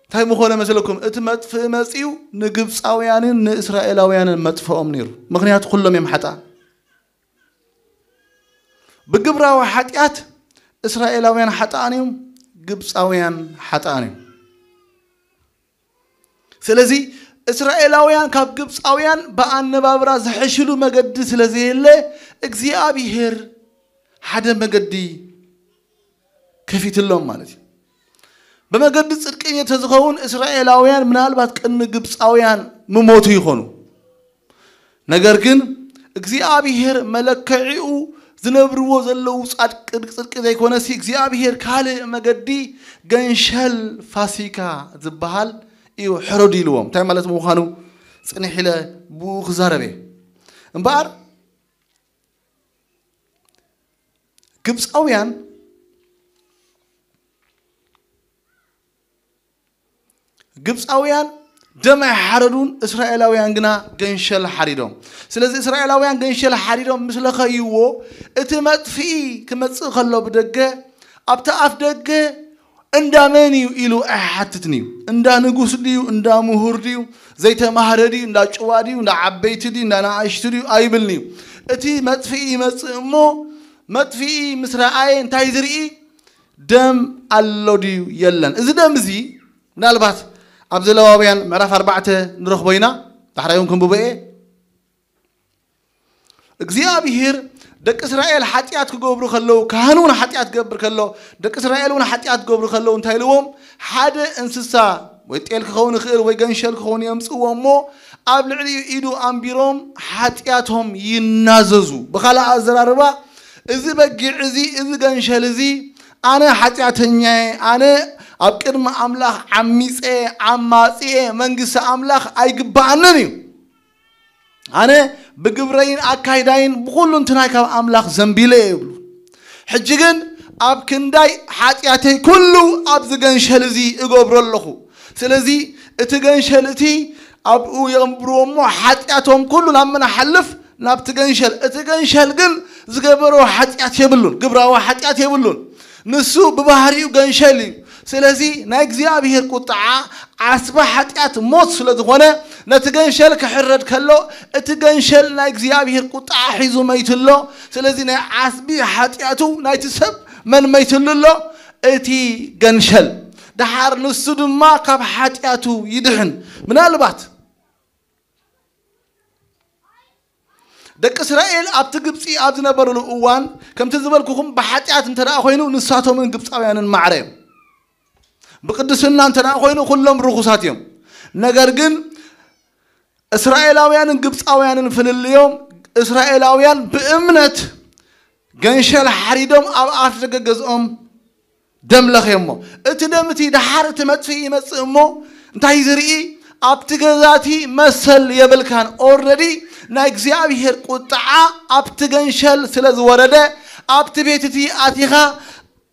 እንታይ ምኾነ መስለኩም? እቲ መጥፍእ መጺኡ ንግብፃውያንን ንእስራኤላውያንን መጥፍኦም ነይሩ። ምኽንያቱ ኩሎም እዮም ሓጥኣን። ብግብራዊ ሓጢኣት እስራኤላውያን ሓጥኣን እዮም፣ ግብፃውያን ሓጥኣን እዮም። ስለዚ እስራኤላውያን ካብ ግብፃውያን ብኣነባብራ ዝሕሽሉ መገዲ ስለ ዘየለ እግዚኣብሔር ሓደ መገዲ ከፊትሎም ማለት እዩ። ብመገዲ ጽድቂ እንተዝኸውን እስራኤላውያን ምናልባት ቅድሚ ግብፃውያን ምሞቱ ይኾኑ። ነገር ግን እግዚኣብሔር መለክዒኡ ዝነብርዎ ዘለዉ ጻድቅ ጽድቂ ዘይኮነሲ እግዚኣብሔር ካልእ መገዲ ገንሸል ፋሲካ ዝበሃል እዩ ሕረዱ ኢልዎም። እንታይ ማለት ምዃኑ ጽንሕ ኢለ ብኡ ክዛረብ እየ። እምበኣር ግብፃውያን ግብፃውያን ደም ኣይሓረዱን፣ እስራኤላውያን ግና ገንሸል ሓሪዶም። ስለዚ እስራኤላውያን ገንሸል ሓሪዶም ምስ ለኸይዎ እቲ መጥፍኢ ክመፅእ ከሎ ብደገ ኣብቲ ኣፍ ደገ እንዳ መን እዩ ኢሉ ኣይሓትትን እዩ። እንዳ ንጉስ ድዩ፣ እንዳ ምሁር ድዩ፣ ዘይተማህረ ድዩ፣ እንዳ ጭዋ ድዩ፣ እንዳ ዓበይቲ ድዩ፣ እንዳ ንኣሽቱ ድዩ ኣይብልን እዩ። እቲ መጥፍኢ ይመፅእ እሞ መጥፍኢ ምስ ረኣየ እንታይ ዝርኢ? ደም ኣሎ ድዩ የለን? እዚ ደም እዚ ምናልባት ኣብ ዘለዋውያን ምዕራፍ ኣርባዕተ ንረኽቦ ኢና። ዳሕራይ እውን ክንብቦ እየ። እግዚኣብሔር ደቂ እስራኤል ሓጢኣት ክገብሩ ከለዉ፣ ካህን እውን ሓጢኣት ክገብር ከሎ፣ ደቂ እስራኤል እውን ሓጢኣት ክገብሩ ከለዉ እንታይ ኢልዎም? ሓደ እንስሳ ወይ ጤል ክኸውን ይኽእል ወይ ገንሸል ክኸውን የምፅእዎ እሞ ኣብ ልዕሊኡ ኢዱ ኣንቢሮም ሓጢኣቶም ይናዘዙ። ብኻልእ ኣዘራርባ እዚ በጊዕ እዚ፣ እዚ ገንሸል እዚ ኣነ ሓጢኣተኛየ፣ ኣነ ኣብ ቅድሚ ኣምላኽ ዓሚፀ፣ ዓማፅየ፣ መንግስቲ ኣምላኽ ኣይግባኣንን እዩ። ኣነ ብግብረይን ኣካይዳይን ብኹሉ እንትናይ ካብ ኣምላኽ ዘንቢለ እየ ይብሉ። ሕጂ ግን ኣብ ክንዳይ ሓጢኣተይ ኩሉ ኣብዚ ገንሸል እዚ እገብሮ ኣለኹ። ስለዚ እቲ ገንሸል እቲ ኣብኡ የንብርዎ እሞ ሓጢኣቶም ኩሉ ናብ መን ሓልፍ? ናብቲ ገንሸል። እቲ ገንሸል ግን ዝገበሮ ሓጢኣት የብሉን፣ ግብራዊ ሓጢኣት የብሉን። ንሱ ብባህሪኡ ገንሸል እዩ። ስለዚ ናይ እግዚኣብሔር ቁጥዓ ዓስባ ሓጢኣት ሞት ስለ ዝኾነ ነቲ ገንሸል ክሕረድ ከሎ እቲ ገንሸል ናይ እግዚኣብሔር ቁጥዓ ሒዙ መይቱ ኣሎ። ስለዚ ናይ ዓስቢ ሓጢኣቱ ናይቲ ሰብ መን መይትሉ ኣሎ? እቲ ገንሸል። ደሓር ንሱ ድማ ካብ ሓጢኣቱ ይድሕን። ምናልባት ደቂ እስራኤል ኣብቲ ግብፂ ኣብ ዝነበሩሉ እዋን ከምቲ ዝበልኩኹም ብሓጢኣት እንተ ደኣ ኮይኑ ንሳቶምን ግብፃውያንን ማዕረ እዮም። ብቅድስና እንተ ደኣ ኮይኑ ኩሎም ርኹሳት እዮም። ነገር ግን እስራኤላውያንን ግብፃውያንን ፍልልዮም፣ እስራኤላውያን ብእምነት ገንሸል ሓሪዶም ኣብ ኣፍ ደገ ገዝኦም ደም ለኽየሞ። እቲ ደም እቲ ደሓር እቲ መጥፍኢ ይመጽእ እሞ እንታይ ዝርኢ? ኣብቲ ገዛቲ መሰል የብልካን። ኦልሬዲ ናይ እግዚኣብሔር ቁጥዓ ኣብቲ ገንሸል ስለ ዝወረደ፣ ኣብቲ ቤት እቲ ኣቲኻ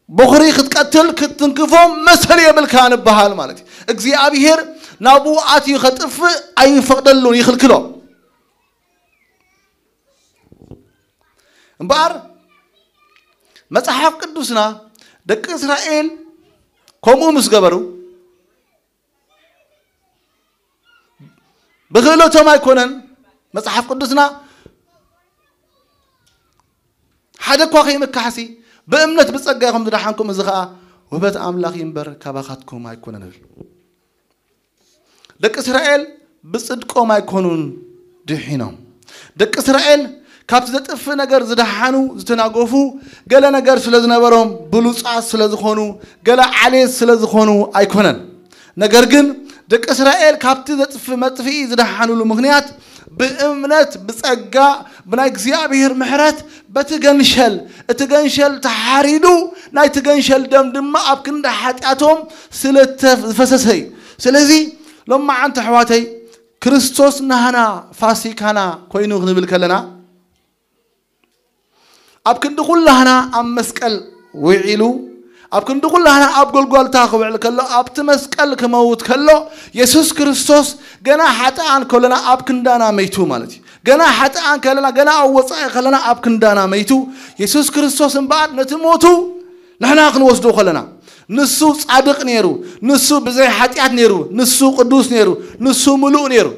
በኹሪ ክትቀትል ክትትንክፎም መሰል የብልካን እበሃል ማለት እዩ። እግዚኣብሔር ናብኡ ኣትዩ ከጥፍእ ኣይፈቕደሉን፣ ይኽልክሎ። እምበኣር መጽሓፍ ቅዱስና ደቂ እስራኤል ከምኡ ምስ ገበሩ ብክእለቶም ኣይኮነን። መጽሓፍ ቅዱስና ሓደ እኳ ከይምካሕሲ ብእምነት ብጸጋ ኢኹም ዝደሓንኩም፣ እዚ ኸኣ ውህበት ኣምላኽ እዩ እምበር ካባኻትኩም ኣይኮነን ይብል። ደቂ እስራኤል ብጽድቆም ኣይኮኑን ድሒኖም። ደቂ እስራኤል ካብቲ ዘጥፍእ ነገር ዝደሓኑ፣ ዝተናገፉ፣ ገለ ነገር ስለ ዝነበሮም፣ ብሉጻት ስለ ዝኾኑ፣ ገለ ዓሌት ስለ ዝኾኑ ኣይኮነን። ነገር ግን ደቂ እስራኤል ካብቲ ዘጥፍእ መጥፍኢ ዝደሓኑሉ ምኽንያት ብእምነት ብጸጋ ብናይ እግዚኣብሔር ምሕረት በቲ ገንሸል፣ እቲ ገንሸል ተሓሪዱ፣ ናይቲ ገንሸል ደም ድማ ኣብ ክንዲ ሓጢኣቶም ስለ እተ-፣ ዝፈሰሰ እዩ። ስለዚ ሎማዓንቲ ኣሕዋተይ፣ ክርስቶስ ናህና ፋሲካና ኮይኑ ክንብል ከለና፣ ኣብ ክንዲ ኩላህና ኣብ መስቀል ውዒሉ፣ ኣብ ክንዲ ኩላህና ኣብ ጎልጓልታ ክውዕል ከሎ፣ ኣብቲ መስቀል ክመውት ከሎ፣ የሱስ ክርስቶስ ገና ሓጥኣን ከለና ኣብ ክንዳና መይቱ ማለት እዩ። ገና ሓጥኣን ከለና፣ ገና ኣብ ወጻኢ ከለና ኣብ ክንዳና መይቱ። የሱስ ክርስቶስ እምበኣር ነቲ ሞቱ ንሕና ክንወስዶ ከለና፣ ንሱ ጻድቕ ነይሩ፣ ንሱ ብዘይ ሓጢኣት ነይሩ፣ ንሱ ቅዱስ ነይሩ፣ ንሱ ምሉእ ነይሩ።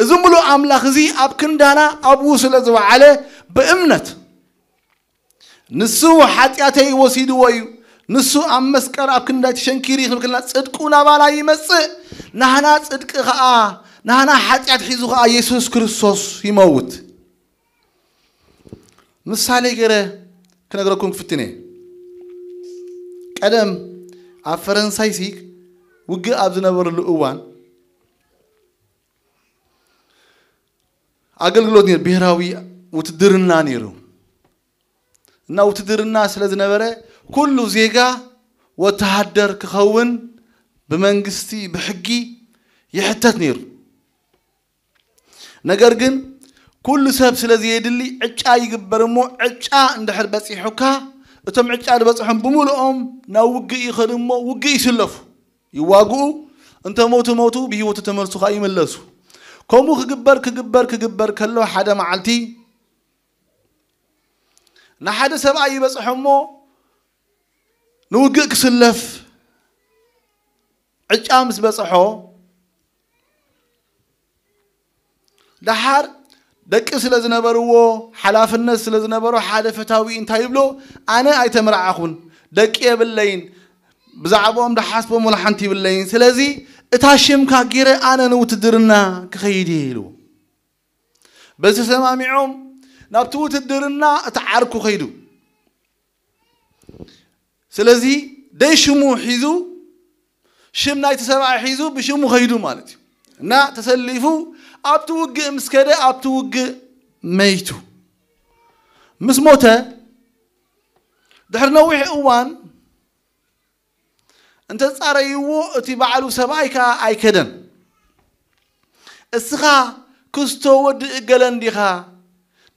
እዚ ምሉእ ኣምላኽ እዚ ኣብ ክንዳና ኣብኡ ስለ ዝወዓለ ብእምነት ንሱ ሓጢኣተይ ወሲድዎ እዩ፣ ንሱ ኣብ መስቀል ኣብ ክንዳይ ተሸንኪሩ እዩ ክንብል ከለና ጽድቁ ናባና ይመጽእ። ናህና ጽድቂ ኸኣ፣ ናህና ሓጢኣት ሒዙ ኸኣ የሱስ ክርስቶስ ይመውት። ምሳሌ ገይረ ክነግረኩም ክፍትን እየ። ቀደም ኣብ ፈረንሳይ ሲ ውግእ ኣብ ዝነበረሉ እዋን ኣገልግሎት ነይሩ፣ ብሄራዊ ውትድርና ነይሩ። እና ውትድርና ስለ ዝነበረ ኩሉ ዜጋ ወተሃደር ክኸውን ብመንግስቲ ብሕጊ ይሕተት ነይሩ። ነገር ግን ኩሉ ሰብ ስለ ዘየድሊ ዕጫ ይግበር እሞ፣ ዕጫ እንድሕር በጺሑካ፣ እቶም ዕጫ ዝበጽሖም ብምልኦም ናብ ውግእ ይኸዱ እሞ፣ ውግእ ይስለፉ፣ ይዋግኡ። እንተ ሞቱ ሞቱ፣ ብህይወቱ ተመልሱ ኸኣ ይምለሱ። ከምኡ ክግበር፣ ክግበር፣ ክግበር ከሎ፣ ሓደ መዓልቲ ንሓደ ሰብኣይ ይበጽሖ እሞ፣ ንውግእ ክስለፍ ዕጫ ምስ በጽሖ፣ ደሓር ደቂ ስለ ዝነበርዎ፣ ሓላፍነት ስለ ዝነበሮ፣ ሓደ ፈታዊ እንታይ ይብሎ? ኣነ ኣይተመርዓኹን፣ ደቂ የብለይን፣ ብዛዕባኦም ዝሓስቦም ወላ ሓንቲ ይብለይን። ስለዚ እታ ሽምካ ገይረ ኣነ ንውትድርና ክኸይድ እየ ኢልዎ። በዚ ተሰማሚዖም ናብቲ ውትድርና እቲ ዓርኩ ከይዱ። ስለዚ ደይ ሽሙ ሒዙ፣ ሽም ናይቲ ሰብኣይ ሒዙ ብሽሙ ከይዱ ማለት እዩ። እና ተሰሊፉ ኣብቲ ውግእ ምስ ከደ፣ ኣብቲ ውግእ መይቱ። ምስ ሞተ ድሕሪ ነዊሕ እዋን እንተጻረይዎ፣ እቲ ባዕሉ ሰብኣይ ከኣ ኣይከደን። እስኻ ክስቶ ወዲ እገለ እንዲኻ፣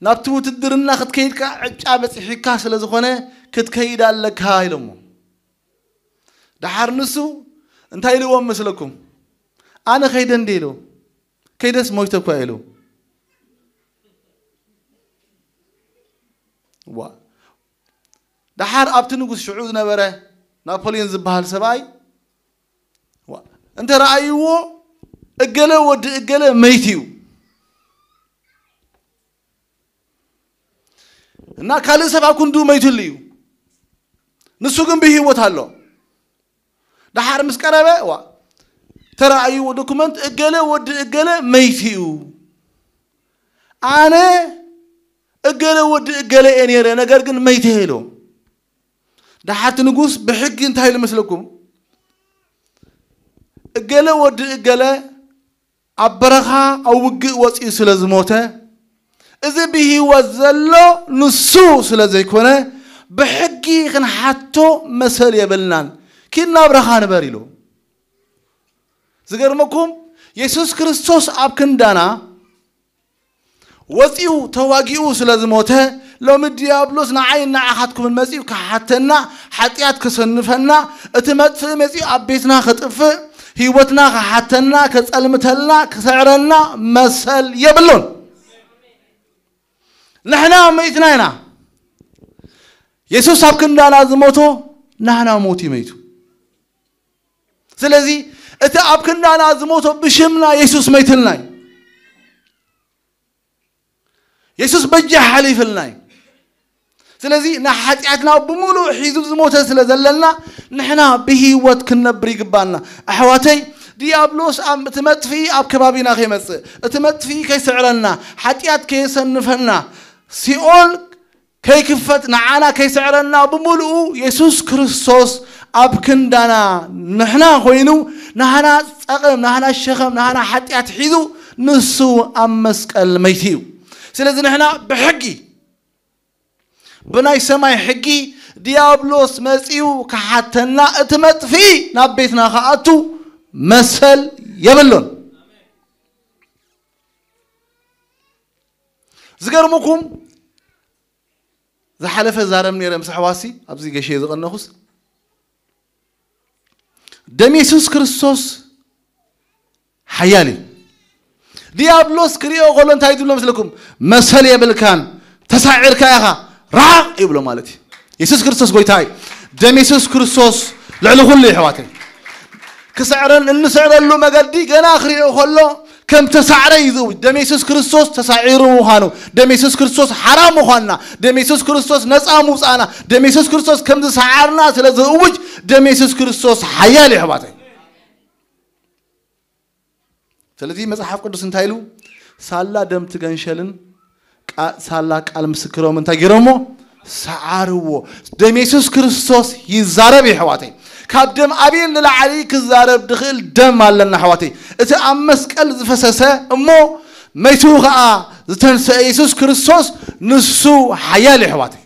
ናብቲ ውትድርና ክትከይድ ከኣ ዕጫ በጺሒካ ስለ ዝኾነ፣ ክትከይድ ኣለካ ኢሎሞ። ደሓር ንሱ እንታይ ኢልዎም መስለኩም? ኣነ ከይደ እንዴ ኢሉ። ከይደስ ሞይተ እኳ ኢሉ። ዋ። ደሓር ኣብቲ ንጉስ ሽዑ ዝነበረ ናፖሊዮን ዝበሃል ሰብኣይ፣ ዋ፣ እንተ ረኣይዎ፣ እገለ ወዲ እገለ መይት እዩ። እና ካልእ ሰብ ኣብ ክንዱ መይትሉ እዩ። ንሱ ግን ብህይወት ኣሎ። ደሓር ምስ ቀረበ፣ ዋ፣ ተረኣይዎ ዶኩመንት፣ እገለ ወዲ እገለ መይት እዩ። ኣነ እገለ ወዲ እገለ እየ ነይረ፣ ነገር ግን መይተ ኢሎም። ደሓርቲ ንጉስ ብሕጊ እንታይ ኢሉ መስለኩም? እገለ ወዲ እገለ ኣብ በረኻ ኣብ ውግእ ወፂኡ ስለ ዝሞተ፣ እዚ ብህይወት ዘሎ ንሱ ስለ ዘይኮነ፣ ብሕጊ ክንሓቶ መሰል የብልናን። ኪድ ናብ በረኻ ንበር ኢሉ። ዝገርመኩም፣ የሱስ ክርስቶስ ኣብ ክንዳና ወፂኡ ተዋጊኡ ስለ ዝሞተ፣ ሎሚ ዲያብሎስ ንዓይ ንዓኻትኩምን መፂኡ ክሓተና፣ ሓጢኣት ክሰንፈና፣ እቲ መጥፍኢ መፂኡ ኣብ ቤትና ክጥፍእ፣ ህይወትና ክሓተና፣ ክፀልምተልና፣ ክስዕረና መሰል የብሉን። ንሕና መይትና ኢና። የሱስ ኣብ ክንዳና ዝሞቶ ናህና ሞት እዩ መይቱ። ስለዚ እቲ ኣብ ክንዳና ዝሞቶ ብሽምና የሱስ መይትልና እዩ። የሱስ በጃ ሓሊፍልና እዩ። ስለዚ ንሓጢኣትና ብምሉእ ሒዙ ዝሞተ ስለ ዘለና ንሕና ብህይወት ክንነብር ይግባና። ኣሕዋተይ፣ ዲያብሎስ ኣብ እቲ መጥፍኢ ኣብ ከባቢና ከይመጽእ፣ እቲ መጥፍኢ ከይስዕረና፣ ሓጢኣት ከየሰንፈና፣ ሲኦል ከይክፈት ንዓና ከይስዕረና ብምሉኡ የሱስ ክርስቶስ ኣብ ክንዳና ንሕና ኮይኑ ናህና ጸቕም፣ ናህና ሸኸም፣ ናህና ሓጢኣት ሒዙ ንሱ ኣብ መስቀል መይቱ እዩ። ስለዚ ንሕና ብሕጊ፣ ብናይ ሰማይ ሕጊ ዲያብሎስ መጺኡ ክሓተና፣ እቲ መጥፍኢ ናብ ቤትና ክኣቱ መሰል የብሉን። ዝገርምኩም፣ ዝሓለፈ ዛረብ ነይረ ምስ ኣሕዋሲ ኣብዚ ገሸ ዝቐነኹስ፣ ደም የሱስ ክርስቶስ ሓያል እዩ። ዲያብሎስ ክሪኦ ከሎ እንታይ ትብሎ መስለኩም? መሰል የብልካን፣ ተሳዒርካ ኢኻ፣ ራቕ ይብሎ ማለት እዩ። የሱስ ክርስቶስ ጎይታ እዩ። ደም የሱስ ክርስቶስ ልዕሊ ኩሉ እዩ፣ ኣሕዋተይ። ክስዕረን እንስዕረሉ መገዲ ገና ክሪኦ ከሎ ከም ተሳዕረ እዩ ዝእውጅ። ደም የሱስ ክርስቶስ ተሳዒሩ ምዃኑ፣ ደም የሱስ ክርስቶስ ሓራ ምዃንና፣ ደም የሱስ ክርስቶስ ነፃ ምውፃእና፣ ደም የሱስ ክርስቶስ ከም ዝሰዓርና ስለ ዝእውጅ፣ ደም የሱስ ክርስቶስ ሓያል እዩ፣ ኣሕዋተይ። ስለዚ መጽሓፍ ቅዱስ እንታይ ኢሉ? ሳላ ደም ትገንሸልን ቃ-፣ ሳላ ቃል ምስክሮም እንታይ ገይሮሞ? ሰዓርዎ። ደም የሱስ ክርስቶስ ይዛረብ እዩ፣ ኣሕዋተይ። ካብ ደም ኣቤል ንላዕሊ ክዛረብ ድኽእል ደም ኣለና፣ ኣሕዋተይ። እቲ ኣብ መስቀል ዝፈሰሰ እሞ መይቱ ኸዓ ዝተንሰአ የሱስ ክርስቶስ ንሱ ሓያል እዩ፣ ኣሕዋተይ።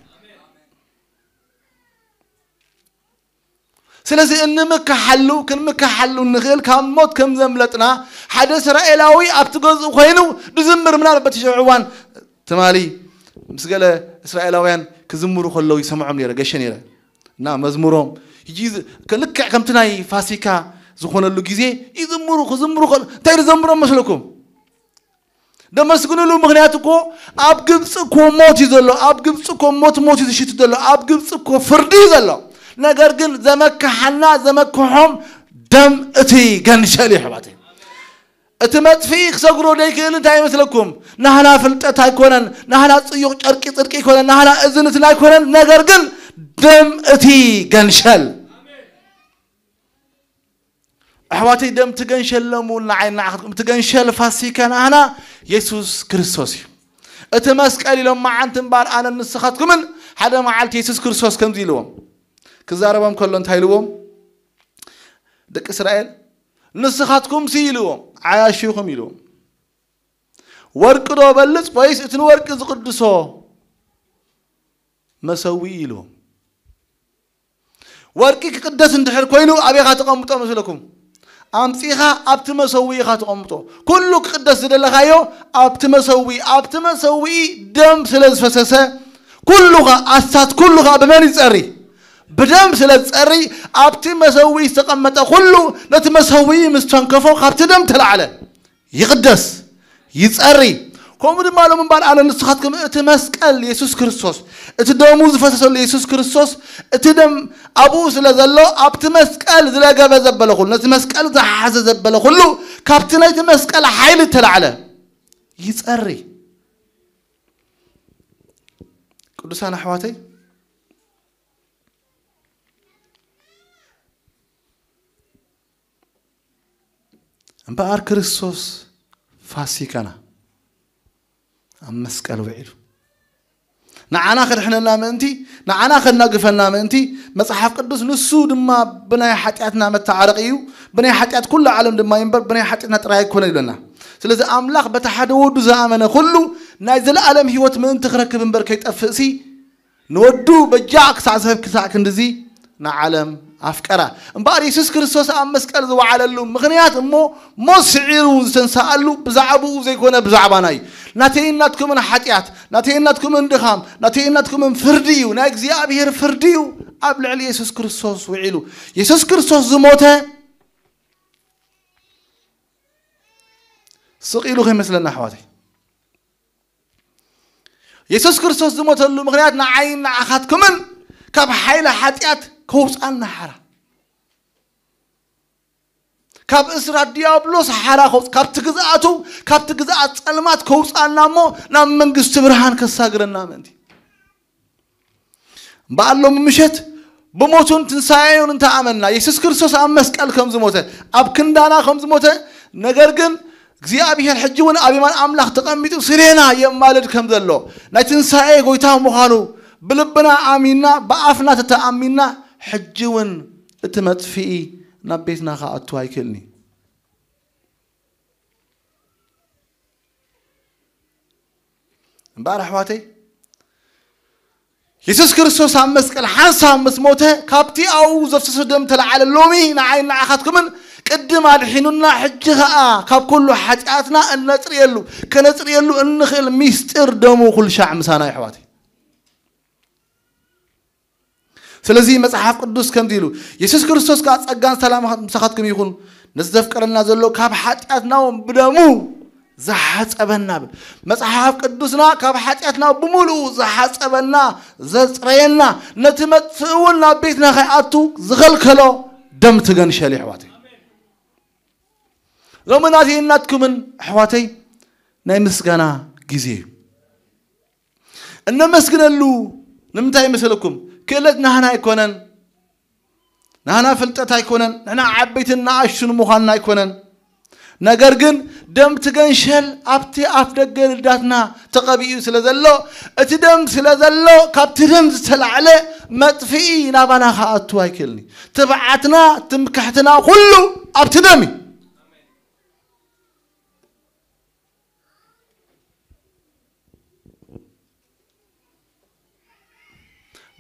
ስለዚ እንምክሓሉ፣ ክንምክሓሉ እንኽእል ካብ ሞት ከም ዘምለጥና፣ ሓደ እስራኤላዊ ኣብቲ ገዝኡ ኮይኑ ዝዝምር፣ ምናልባት በቲ ሽዑ እዋን ትማሊ ምስ ገለ እስራኤላውያን ክዝምሩ ከለዉ ይሰምዖም ነይረ፣ ገሸ ነይረ። እና መዝሙሮም፣ ሕጂ ዝ-፣ ከ-፣ ልክዕ ከምቲ ናይ ፋሲካ ዝኾነሉ ግዜ ይዝምሩ፣ ክዝምሩ ከሎ፣ እንታይ ዝዘምሮም መስለኩም? ደመስግኑሉ። ምኽንያት እኮ ኣብ ግብፂ እኮ ሞት እዩ ዘሎ። ኣብ ግብፂ እኮ ሞት፣ ሞት እዩ ዝሽት ዘሎ። ኣብ ግብፂ እኮ ፍርዲ እዩ ዘሎ። ነገር ግን ዘመክሓና፣ ዘመክሖም ደም እቲ ገንሸል እዩ፣ ኣሕዋተይ። እቲ መጥፍኢ ክሰግሮ ዘይክእል እንታይ ይመስለኩም? ናህና ፍልጠት ኣይኮነን፣ ናህና ፅዩቕ ጨርቂ ጽድቂ ኣይኮነን፣ ናህና እዝንትና ኣይኮነን። ነገር ግን ደም እቲ ገንሸል። ኣሕዋተይ፣ ደም ትገንሸሎም እውን ንዓይ ንዓኻትኩም እቲ ገንሸል ፋሲካ ናህና የሱስ ክርስቶስ እዩ። እቲ መስቀል ኢሎም መዓንቲ እምበኣር ኣነን ንስኻትኩምን፣ ሓደ መዓልቲ የሱስ ክርስቶስ ከምዚ ኢልዎም፣ ክዛረቦም ከሎ እንታይ ኢልዎም? ደቂ እስራኤል፣ ንስኻትኩም ሲ ኢልዎም፣ ዓያሹ ኢኹም ኢልዎም። ወርቂ ዶ በልጽ ወይስ እቲ ንወርቂ ዝቕድሶ መሰውኢ ኢልዎም? ወርቂ ክቕደስ እንድሕር ኮይኑ ኣበይ ኢኻ ተቐምጦ መስለኩም? ኣምጺኻ ኣብቲ መሰውኢ ኢኻ ተቐምጦ። ኩሉ ክቕደስ ዝደለኻዮ ኣብቲ መሰውኢ፣ ኣብቲ መሰውኢ ደም ስለ ዝፈሰሰ ኩሉ ኸ፣ ኣስታት ኩሉ ኸ ብመን ይጸሪ? ብደም ስለ ዝጸሪ ኣብቲ መሰውኢ ዝተቐመጠ ኩሉ ነቲ መሰውኢ ምስ ተንከፎ ካብቲ ደም ተላዕለ። ይቕደስ፣ ይጸሪ። ከምኡ ድማ ሎም እምበኣር ኣነ ንስኻትኩም እቲ መስቀል የሱስ ክርስቶስ፣ እቲ ደሙ ዝፈሰሰሉ የሱስ ክርስቶስ፣ እቲ ደም ኣብኡ ስለ ዘሎ ኣብቲ መስቀል ዝለገበ ዘበለ ኩሉ፣ ነቲ መስቀል ዝሓዘ ዘበለ ኩሉ ካብቲ ናይቲ መስቀል ሓይሊ እተላዕለ ይጸሪ። ቅዱሳን ኣሕዋተይ፣ እምበኣር ክርስቶስ ፋሲካና ኣብ መስቀል ውዒሉ። ንዓና ከድሕነና ምእንቲ፣ ንዓና ከናግፈና ምእንቲ፣ መጽሓፍ ቅዱስ ንሱ ድማ ብናይ ሓጢኣትና መተዓረቂ እዩ፣ ብናይ ሓጢኣት ኩሉ ዓለም ድማ እዩ እምበር ብናይ ሓጢኣትና ጥራይ ኣይኮነ ይብለና። ስለዚ ኣምላኽ በቲ ሓደ ወዱ ዝኣመነ ኩሉ ናይ ዘለኣለም ህይወት ምእንቲ ክረክብ እምበር ከይጠፍእሲ ንወዱ በጃ ክሳዕ ዝህብ ክሳዕ ክንድዚ ንዓለም ኣፍቀራ። እምበኣር የሱስ ክርስቶስ ኣብ መስቀል ዝወዓለሉ ምኽንያት እሞ ሞት ስዒሩ ዝተንስኣሉ ብዛዕባኡ ዘይኮነ ብዛዕባና እዩ። ናተይን ናትኩምን ሓጢኣት፣ ናተይን ናትኩምን ድኻም፣ ናተይን ናትኩምን ፍርዲ እዩ፣ ናይ እግዚኣብሔር ፍርዲ እዩ ኣብ ልዕሊ የሱስ ክርስቶስ ውዒሉ። የሱስ ክርስቶስ ዝሞተ ስቕ ኢሉ ከይመስለና ኣሕዋተይ። የሱስ ክርስቶስ ዝሞተሉ ምኽንያት ንዓይን ንዓኻትኩምን ካብ ሓይሊ ሓጢኣት ከውፅኣና ሓራ፣ ካብ እስራት ዲያብሎስ ሓራ ከውፅ-፣ ካብቲ ግዝኣቱ፣ ካብቲ ግዝኣት ጸልማት ከውፅኣና እሞ ናብ መንግስቲ ብርሃን ከሳግረና ምእንቲ። እምበኣር ሎሚ ምሸት ብሞቱን ትንሳኤኡን እንተኣመንና፣ የሱስ ክርስቶስ ኣብ መስቀል ከም ዝሞተ፣ ኣብ ክንዳና ከም ዝሞተ፣ ነገር ግን እግዚኣብሔር ሕጂ እውን ኣብ የማን ኣምላኽ ተቐሚጡ ስሌና የማልድ ከም ዘሎ፣ ናይ ትንሳኤ ጎይታ ምዃኑ ብልብና ኣሚንና፣ ብኣፍና ተተኣሚንና፣ ሕጂ እውን እቲ መጥፍኢ ናብ ቤትና ክኣቱ ኣይክእልን እዩ። እምበኣር ኣሕዋተይ፣ የሱስ ክርስቶስ ኣብ መስቀል ሓንሳብ ምስ ሞተ፣ ካብቲ ኣብኡ ዘፍሰሶ ደም ተለዓለ። ሎሚ ንዓይ ንዓኻትኩምን ቅድም ኣድሒኑና፣ ሕጂ ኸኣ ካብ ኩሉ ሓጢኣትና እነጽርየሉ፣ ከነጽርየሉ እንኽእል ሚስጢር ደሙ ኩሉ ሻዕ ምሳና እዩ ኣሕዋተይ። ስለዚ መጽሓፍ ቅዱስ ከምዚ ኢሉ፣ የሱስ ክርስቶስ ከኣ ጸጋን ሰላም ምሳኻትኩም ይኹን፣ ነዚ ዘፍቀረና ዘሎ ካብ ሓጢኣትና እውን ብደሙ ዝሓጸበና ብል። መጽሓፍ ቅዱስና ካብ ሓጢኣትና ብምሉኡ ዝሓጸበና፣ ዘጽረየና፣ ነቲ መጥፍኢ እውን ናብ ቤትና ከይኣቱ ዝኸልከሎ ደም ትገንሸል እዩ ኣሕዋተይ። ሎሚ ናተይን ናትኩምን ኣሕዋተይ ናይ ምስጋና ግዜ እዩ። እነመስግነሉ ንምንታይ መሰለኩም? ክእለት ናህና ኣይኮነን፣ ናህና ፍልጠት ኣይኮነን፣ ንሕና ዓበይትን ንኣሽቱን ምዃንና ኣይኮነን። ነገር ግን ደም ትገንሸል ኣብቲ ኣፍ ደገ ልዳትና ተቐቢኡ ስለ ዘሎ፣ እቲ ደም ስለ ዘሎ፣ ካብቲ ደም ዝተላዕለ መጥፍኢ ናባና ክኣቱ ኣይክእልን እዩ። ትብዓትና፣ ትምክሕትና፣ ኩሉ ኣብቲ ደም እዩ።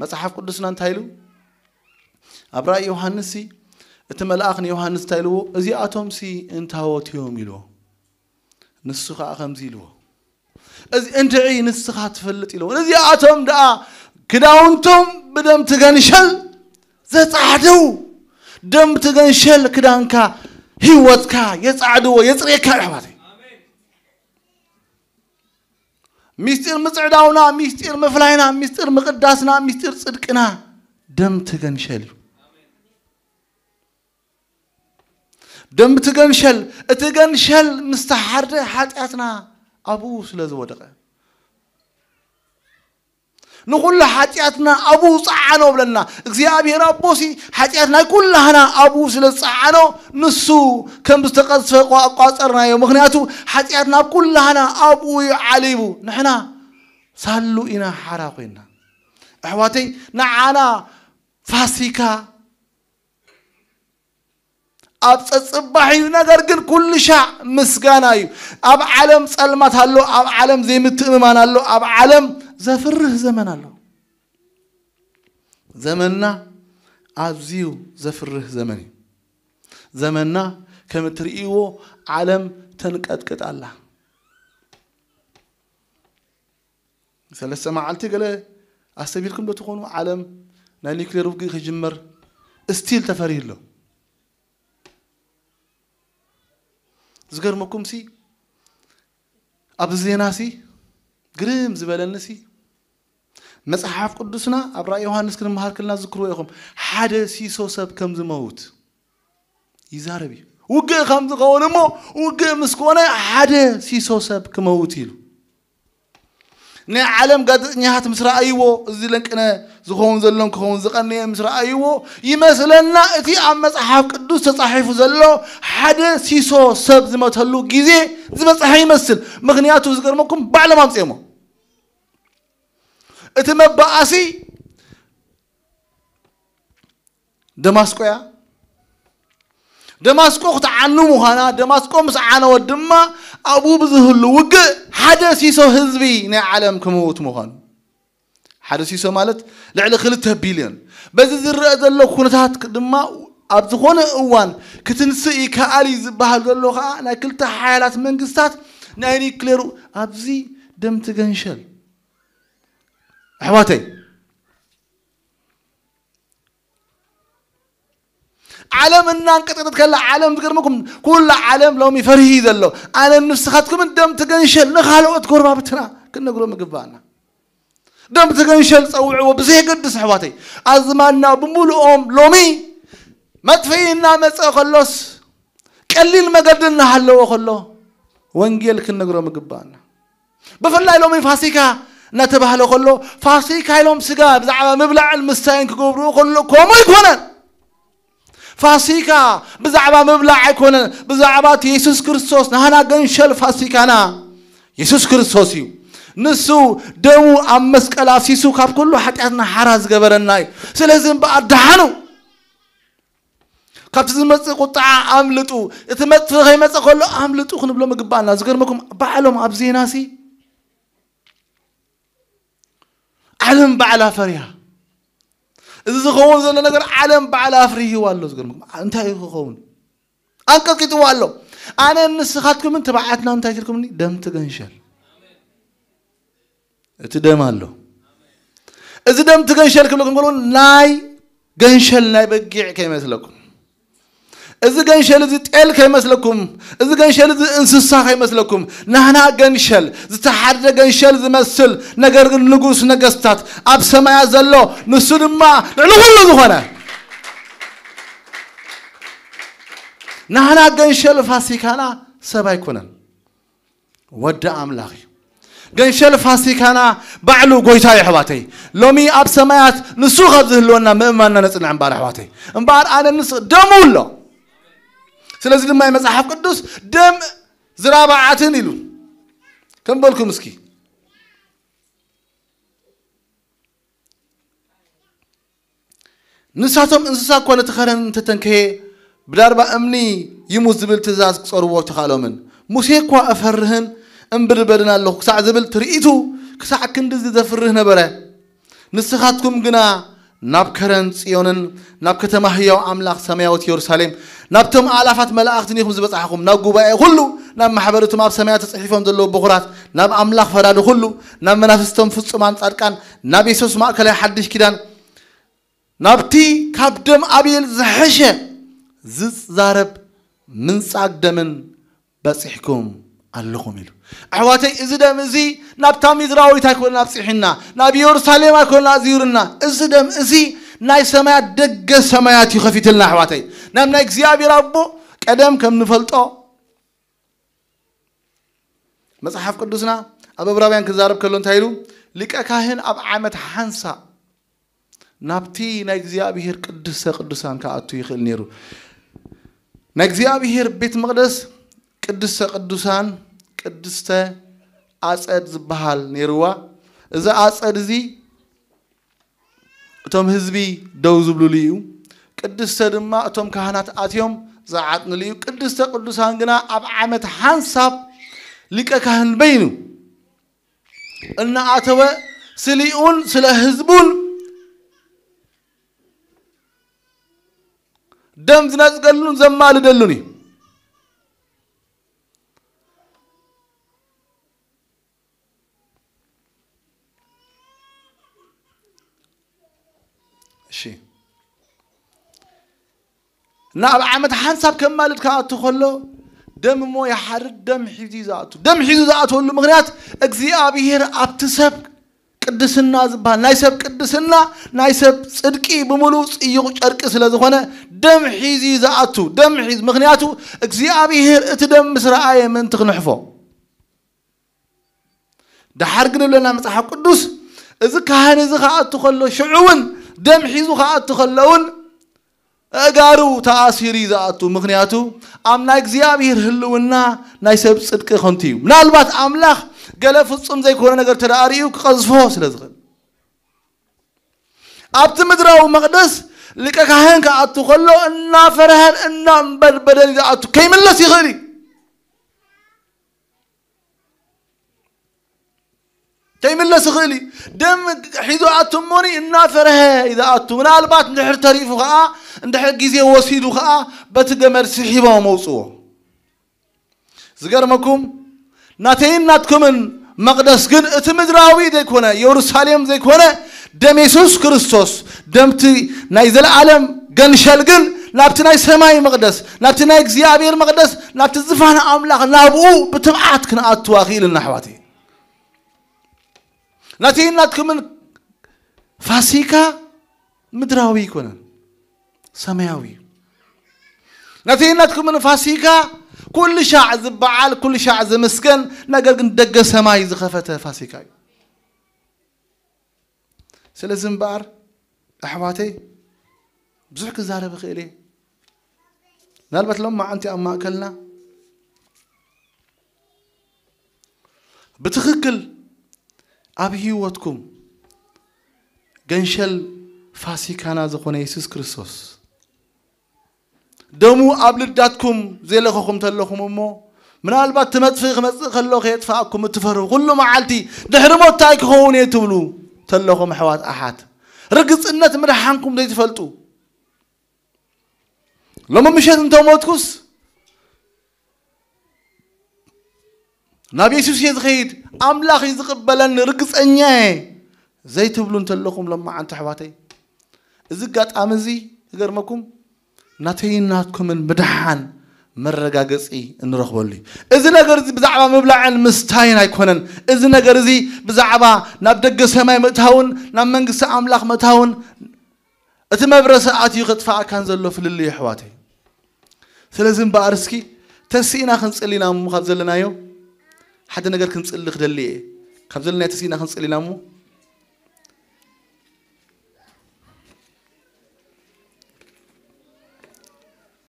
መጽሓፍ ቅዱስና እንታይ ኢሉ? ኣብ ራእይ ዮሃንስ ሲ፣ እቲ መልኣኽ ንዮሃንስ እንታይ ኢልዎ? "እዚኣቶም ሲ እንታዎት እዮም?" ኢልዎ። ንሱ ኸኣ ከምዚ ኢልዎ፣ "እዚ እንድዒ ንስኻ ትፈልጥ?" ኢልዎ። "እዚኣቶም ደኣ ክዳውንቶም ብደም ትገንሸል ዘጻዕደው፣ ደም ትገንሸል ክዳንካ፣ ህይወትካ የጻዕድዎ፣ የጽርየካ" ኣሕዋተይ። ሚስጢር ምጽዕዳውና፣ ሚስጢር ምፍላይና፣ ሚስጢር ምቕዳስና፣ ሚስጢር ጽድቅና ደም ትገንሸል እዩ። ደም ትገንሸል፣ እቲ ገንሸል ምስ ተሓርደ ሓጢኣትና ኣብኡ ስለ ዝወደቐ፣ ንኹሉ ሓጢኣትና ኣብኡ ጸዓኖ ብለና። እግዚኣብሔር ኣቦሲ ሓጢኣት ናይ ኩላህና ኣብኡ ስለ ዝጸዓኖ፣ ንሱ ከም ዝተቐዝፈ ኣቋ-፣ ኣቋጸርናዮ። ምኽንያቱ ሓጢኣትና ኣብ ኩላህና ኣብኡ እዩ ዓሊቡ። ንሕና ሳሉ ኢና ሓራ ኮይንና። ኣሕዋተይ፣ ንዓና ፋሲካ ኣብ ጸጽባሕ እዩ፣ ነገር ግን ኩሉ ሻዕ ምስጋና እዩ። ኣብ ዓለም ጸልማት ኣሎ፣ ኣብ ዓለም ዘይምትእምማን ኣሎ፣ ኣብ ዓለም ዘፍርህ ዘመን ኣሎ። ዘመንና ኣዝዩ ዘፍርህ ዘመን እዩ። ዘመንና ከም እትርእይዎ ዓለም ተንቀጥቅጥ ኣላ። ሰለስተ መዓልቲ ገለ ኣስተቢልኩም ዶ ትኾኑ? ዓለም ናይ ኒውክሌር ውግእ ክጅመር እስቲል ተፈሪሁ ኣሎ። ዝገርመኩም ሲ፣ ኣብዚ ዜና ሲ፣ ግርም ዝበለኒ ሲ፣ መጽሓፍ ቅዱስና ኣብ ራእይ ዮሃንስ ክንመሃር ከለና ዝክርዎ ኢኹም፣ ሓደ ሲሶ ሰብ ከም ዝመውት ይዛረብ እዩ። ውግእ ከም ዝኸውን እሞ፣ ውግእ ምስ ኮነ ሓደ ሲሶ ሰብ ክመውት ኢሉ። ናይ ዓለም ጋዜጠኛታት ምስ ረኣይዎ፣ እዚ ለንቅነ ዝኸውን ዘሎን ክኸውን ዝቐነየ ምስ ረኣይዎ፣ ይመስለና እቲ ኣብ መጽሓፍ ቅዱስ ተጻሒፉ ዘሎ ሓደ ሲሶ ሰብ ዝመተሉ ግዜ ዝበጽሐ ይመስል። ምኽንያቱ ዝገርመኩም ባዕሎም ኣምጺኦሞ። እቲ መባኣሲ ደማስቆ እያ። ደማስቆ ክትዓኑ ምዃና፣ ደማስቆ ምስ ዓነወት ድማ ኣብኡ ብዝህሉ ውግእ ሓደ ሲሶ ህዝቢ ናይ ዓለም ክምውት ምዃኑ። ሓደ ሲሶ ማለት ልዕሊ ክልተ ቢልዮን። በዚ ዝረአ ዘሎ ኩነታት ድማ ኣብ ዝኾነ እዋን ክትንስእ ይከኣል እዩ ዝበሃል ዘሎ ከዓ ናይ ክልተ ሓያላት መንግስታት ናይ ኒክሌሩ ኣብዚ ደም ትገንሸል። ኣሕዋተይ፣ ዓለም እናንቀጥቀጠት ከላ፣ ዓለም ዝገርመኩም ኩላ ዓለም ሎሚ ፈርሂ ዘሎ። ኣነ ንስኻትኩምን ደም ትገንሸል ንኻልኦት ጎረባብትና ክንነግሮም ይግባኣና። ደም ትገንሸል ጸውዕዎ ብዘየገድስ ኣሕዋተይ። ኣዝማድና ብምሉኦም ሎሚ መጥፍኢ እናመጸ ከሎስ ቀሊል መገዲ እናሃለዎ ከሎ ወንጌል ክንነግሮም ይግባኣና። ብፍላይ ሎሚ ፋሲካ እናተባህለ ከሎ ፋሲካ ኢሎም ስጋ ብዛዕባ ምብላዕን ምስታይን ክገብርዎ ከሎ ከምኡ ኣይኮነን። ፋሲካ ብዛዕባ ምብላዕ ኣይኮነን፣ ብዛዕባ እቲ የሱስ ክርስቶስ ናህና ገንሸል ፋሲካና የሱስ ክርስቶስ እዩ። ንሱ ደሙ ኣብ መስቀል ኣፍሲሱ ካብ ኩሉ ሓጢኣትና ሓራ ዝገበረና እዩ። ስለዚ እምበኣር ደሓኑ፣ ካብቲ ዝመጽእ ቁጥዓ ኣምልጡ፣ እቲ መጥፍኢ ከይመጸ ከሎ ኣምልጡ ክንብሎም ይግባኣና። ዝገርመኩም ባዕሎም ኣብ ዜናሲ ዓለም ባዕላ ፈሪሃ፣ እዚ ዝኸውን ዘሎ ነገር ዓለም ባዕላ ኣፍሪህዋ ኣሎ። ዝገርመኩም እንታይ እዩ ክኸውን? ኣንቀጥቂጥዋ ኣሎ። ኣነ ንስኻትኩምን ተባዓትና እንታይ ትልኩምኒ? ደም ትገንሸል። እቲ ደም ኣሎ። እዚ ደም ትገንሸል ክብለኩም ከሎ ናይ ገንሸል ናይ በጊዕ ከይመስለኩም። እዚ ገንሸል እዚ ጤል ከይመስለኩም። እዚ ገንሸል እዚ እንስሳ ከይመስለኩም። ናህና ገንሸል፣ ዝተሓርደ ገንሸል ዝመስል፣ ነገር ግን ንጉስ ነገስታት ኣብ ሰማያት ዘሎ፣ ንሱ ድማ ልዕሊ ኩሉ ዝኾነ። ናህና ገንሸል ፋሲካና ሰብ ኣይኮነን፣ ወዲ ኣምላኽ እዩ። ገንሸል ፋሲካና ባዕሉ ጎይታ እዩ ኣሕዋተይ። ሎሚ ኣብ ሰማያት ንሱ ካብ ዝህልወና ምእማንና ነጽንዕ እምበኣር ኣሕዋተይ። እምበኣር ኣነ ንስ ደሙ ኣሎ። ስለዚ ድማ መጽሓፍ ቅዱስ ደም ዝራብዓትን ኢሉ። ከም በልኩም እስኪ። ንሳቶም እንስሳ እኳ ነቲ ኸረን እንተተንከየ ብዳርባ እምኒ ይሙት ዝብል ትእዛዝ ክጸርዎ ተኻእሎምን። ሙሴ እኳ እፈርህን እምብርበድን ኣለኹ ክሳዕ ዝብል ትርኢቱ ክሳዕ ክንድዚ ዘፍርህ ነበረ። ንስኻትኩም ግና ናብ ከረን ጽዮንን ናብ ከተማ ህያው ኣምላኽ ሰማያዊት የሩሳሌም ናብቶም ኣእላፋት መላእኽትን ኢኹም ዝበጻሕኹም ናብ ጉባኤ ኩሉ ናብ ማሕበር እቶም ኣብ ሰማያት ተጽሒፎም ዘለዉ በኹራት ናብ ኣምላኽ ፈራዲ ኩሉ ናብ መናፍስቶም ፍጹማን ጻድቃን ናብ የሱስ ማእከላይ ሓድሽ ኪዳን ናብቲ ካብ ደም ኣቤል ዝሐሸ ዝዛረብ ምንጻግ ደምን በጺሕኩም ኣለኹም ኢሉ። ኣሕዋተይ፣ እዚ ደም እዚ ናብታ ምድራዊት ኣይኮነን ኣብጺሕና፣ ናብ ኢየሩሳሌም ኣይኮነን ኣዚሩና። እዚ ደም እዚ ናይ ሰማያት ደገ ሰማያት እዩ ከፊትልና ኣሕዋተይ። ናብ ናይ እግዚኣብሔር ኣቦ ቀደም ከም ንፈልጦ መጽሓፍ ቅዱስና ኣብ ዕብራውያን ክዛረብ ከሎ እንታይ ኢሉ? ሊቀ ካህን ኣብ ዓመት ሓንሳእ ናብቲ ናይ እግዚኣብሔር ቅድስተ ቅዱሳን ክኣቱ ይኽእል ነይሩ። ናይ እግዚኣብሔር ቤት መቕደስ ቅድስተ ቅዱሳን ቅድስተ ኣጸድ ዝበሃል ነይርዋ። እዚ ኣጸድ እዚ እቶም ህዝቢ ደው ዝብሉሉ እዩ። ቅድስተ ድማ እቶም ካህናት ኣትዮም ዝዓጥንሉ እዩ። ቅድስተ ቅዱሳን ግና ኣብ ዓመት ሓንሳብ ሊቀ ካህን በይኑ እናኣተወ ስሊኡን ስለ ህዝቡን ደም ዝነጽገሉን ዘማልደሉን እዩ። እሺ፣ እና ኣብ ዓመት ሓንሳብ ከማልድ ክኣቱ ከሎ ደም እሞ ይሓርድ፣ ደም ሒዙ እዩ ዝኣቱ። ደም ሒዙ ዝኣተወሉ ምኽንያት እግዚኣብሔር ኣብቲ ሰብ ቅድስና ዝበሃል፣ ናይ ሰብ ቅድስና፣ ናይ ሰብ ጽድቂ ብምሉእ ጽዩቕ ጨርቂ ስለ ዝኾነ ደም ሒዙ እዩ ዝኣቱ። ደም ሒዙ፣ ምኽንያቱ እግዚኣብሔር እቲ ደም ምስ ረኣየ ምእንቲ ክንሕፎ። ደሓር ግን እብለና መጽሓፍ ቅዱስ፣ እዚ ካህን እዚ ክኣቱ ከሎ፣ ሽዑ እውን ደም ሒዙ ክኣቱ ከሎ እውን ኣእጋሩ ተኣሲሩ እዩ ዝኣቱ። ምኽንያቱ ኣብ ናይ እግዚኣብሔር ህልውና ናይ ሰብ ጽድቂ ከንቱ እዩ። ምናልባት ኣምላኽ ገለ ፍጹም ዘይኮነ ነገር ተደኣ ርእዩ ክቐዝፎ ስለ ዝኽእል። ኣብቲ ምድራዊ መቕደስ ሊቀ ካህን ክኣቱ ከሎ እናፈርሀን እናንበድበደን እዩ ዝኣቱ። ከይምለስ ይኽእል እዩ። ከይምለስ ይኽእል እዩ። ደም ሒዙ ኣቱ እሞኒ እናፈርሀ እዩ ዝኣቱ። ምናልባት እንድሕር ተሪፉ ኸዓ፣ እንድሕር ግዜ ወሲዱ ኸዓ፣ በቲ ገመድ ስሒቦም መውፅዎ። ዝገርመኩም፣ ናተይን ናትኩምን መቕደስ ግን እቲ ምድራዊ ዘይኮነ፣ የሩሳሌም ዘይኮነ፣ ደም የሱስ ክርስቶስ፣ ደምቲ ናይ ዘለኣለም ገንሸል ግን ናብቲ ናይ ሰማይ መቕደስ፣ ናብቲ ናይ እግዚኣብሔር መቕደስ፣ ናብቲ ዝፋን ኣምላኽ፣ ናብኡ ብትብዓት ክንኣትዋ ክኢልና ኣሕዋተይ። ናተይን ናትኩምን ፋሲካ ምድራዊ ኣይኮነን፣ ሰማያዊ እዩ። ናተይን ናትኩምን ፋሲካ ኩሉ ሻዕ ዝበዓል፣ ኩሉ ሻዕ ዝምስገን፣ ነገር ግን ደገ ሰማይ ዝኸፈተ ፋሲካ እዩ። ስለዚ እምበኣር ኣሕዋተይ ብዙሕ ክዛረብ እኽእል እየ። ምናልባት ሎም መዓንቲ ኣብ ማእከልና ብትኽክል ኣብ ህይወትኩም ገንሸል ፋሲካና ዝኾነ የሱስ ክርስቶስ ደሙ ኣብ ልዳትኩም ዘየለኸኹም ተለኹም እሞ፣ ምናልባት እቲ መጥፍኢ ክመጽእ ከሎ ከየጥፍኣኩም እትፈርሁ፣ ኩሉ መዓልቲ ድሕሪ ሞት እንታይ ክኸውን እየ ትብሉ ተለኹም፣ ኣሕዋት ኣሓት፣ ርግጽነት ምድሓንኩም ዘይትፈልጡ፣ ሎሚ ምሸት እንተሞትኩስ ናብ የሱስ እየ ዝኸይድ፣ ኣምላኽ እዩ ዝቕበለኒ፣ ርግጸኛ እየ ዘይትብሉ እንተለኹም፣ ሎማዓንቲ ኣሕዋተይ፣ እዚ ኣጋጣሚ እዚ ክገርመኩም፣ ናተይን ናትኩምን ምድሓን መረጋገጺ እንረኽበሉ እዩ። እዚ ነገር እዚ ብዛዕባ ምብላዕን ምስታይን ኣይኮነን። እዚ ነገር እዚ ብዛዕባ ናብ ደገ ሰማይ ምእታውን ናብ መንግስቲ ኣምላኽ ምእታውን፣ እቲ መብረሲ ኣትዩ ከጥፍኣካን ዘሎ ፍልልይ ኣሕዋተይ። ስለዚ እምበኣር እስኪ ተስኢና ክንጽሊ ኢና እሞ ካብ ዘለናዮ ሓደ ነገር ክንጽሊ ክደሊ እየ። ካብ ዘለናዮ ተስኢና ክንጽሊ ኢና እሞ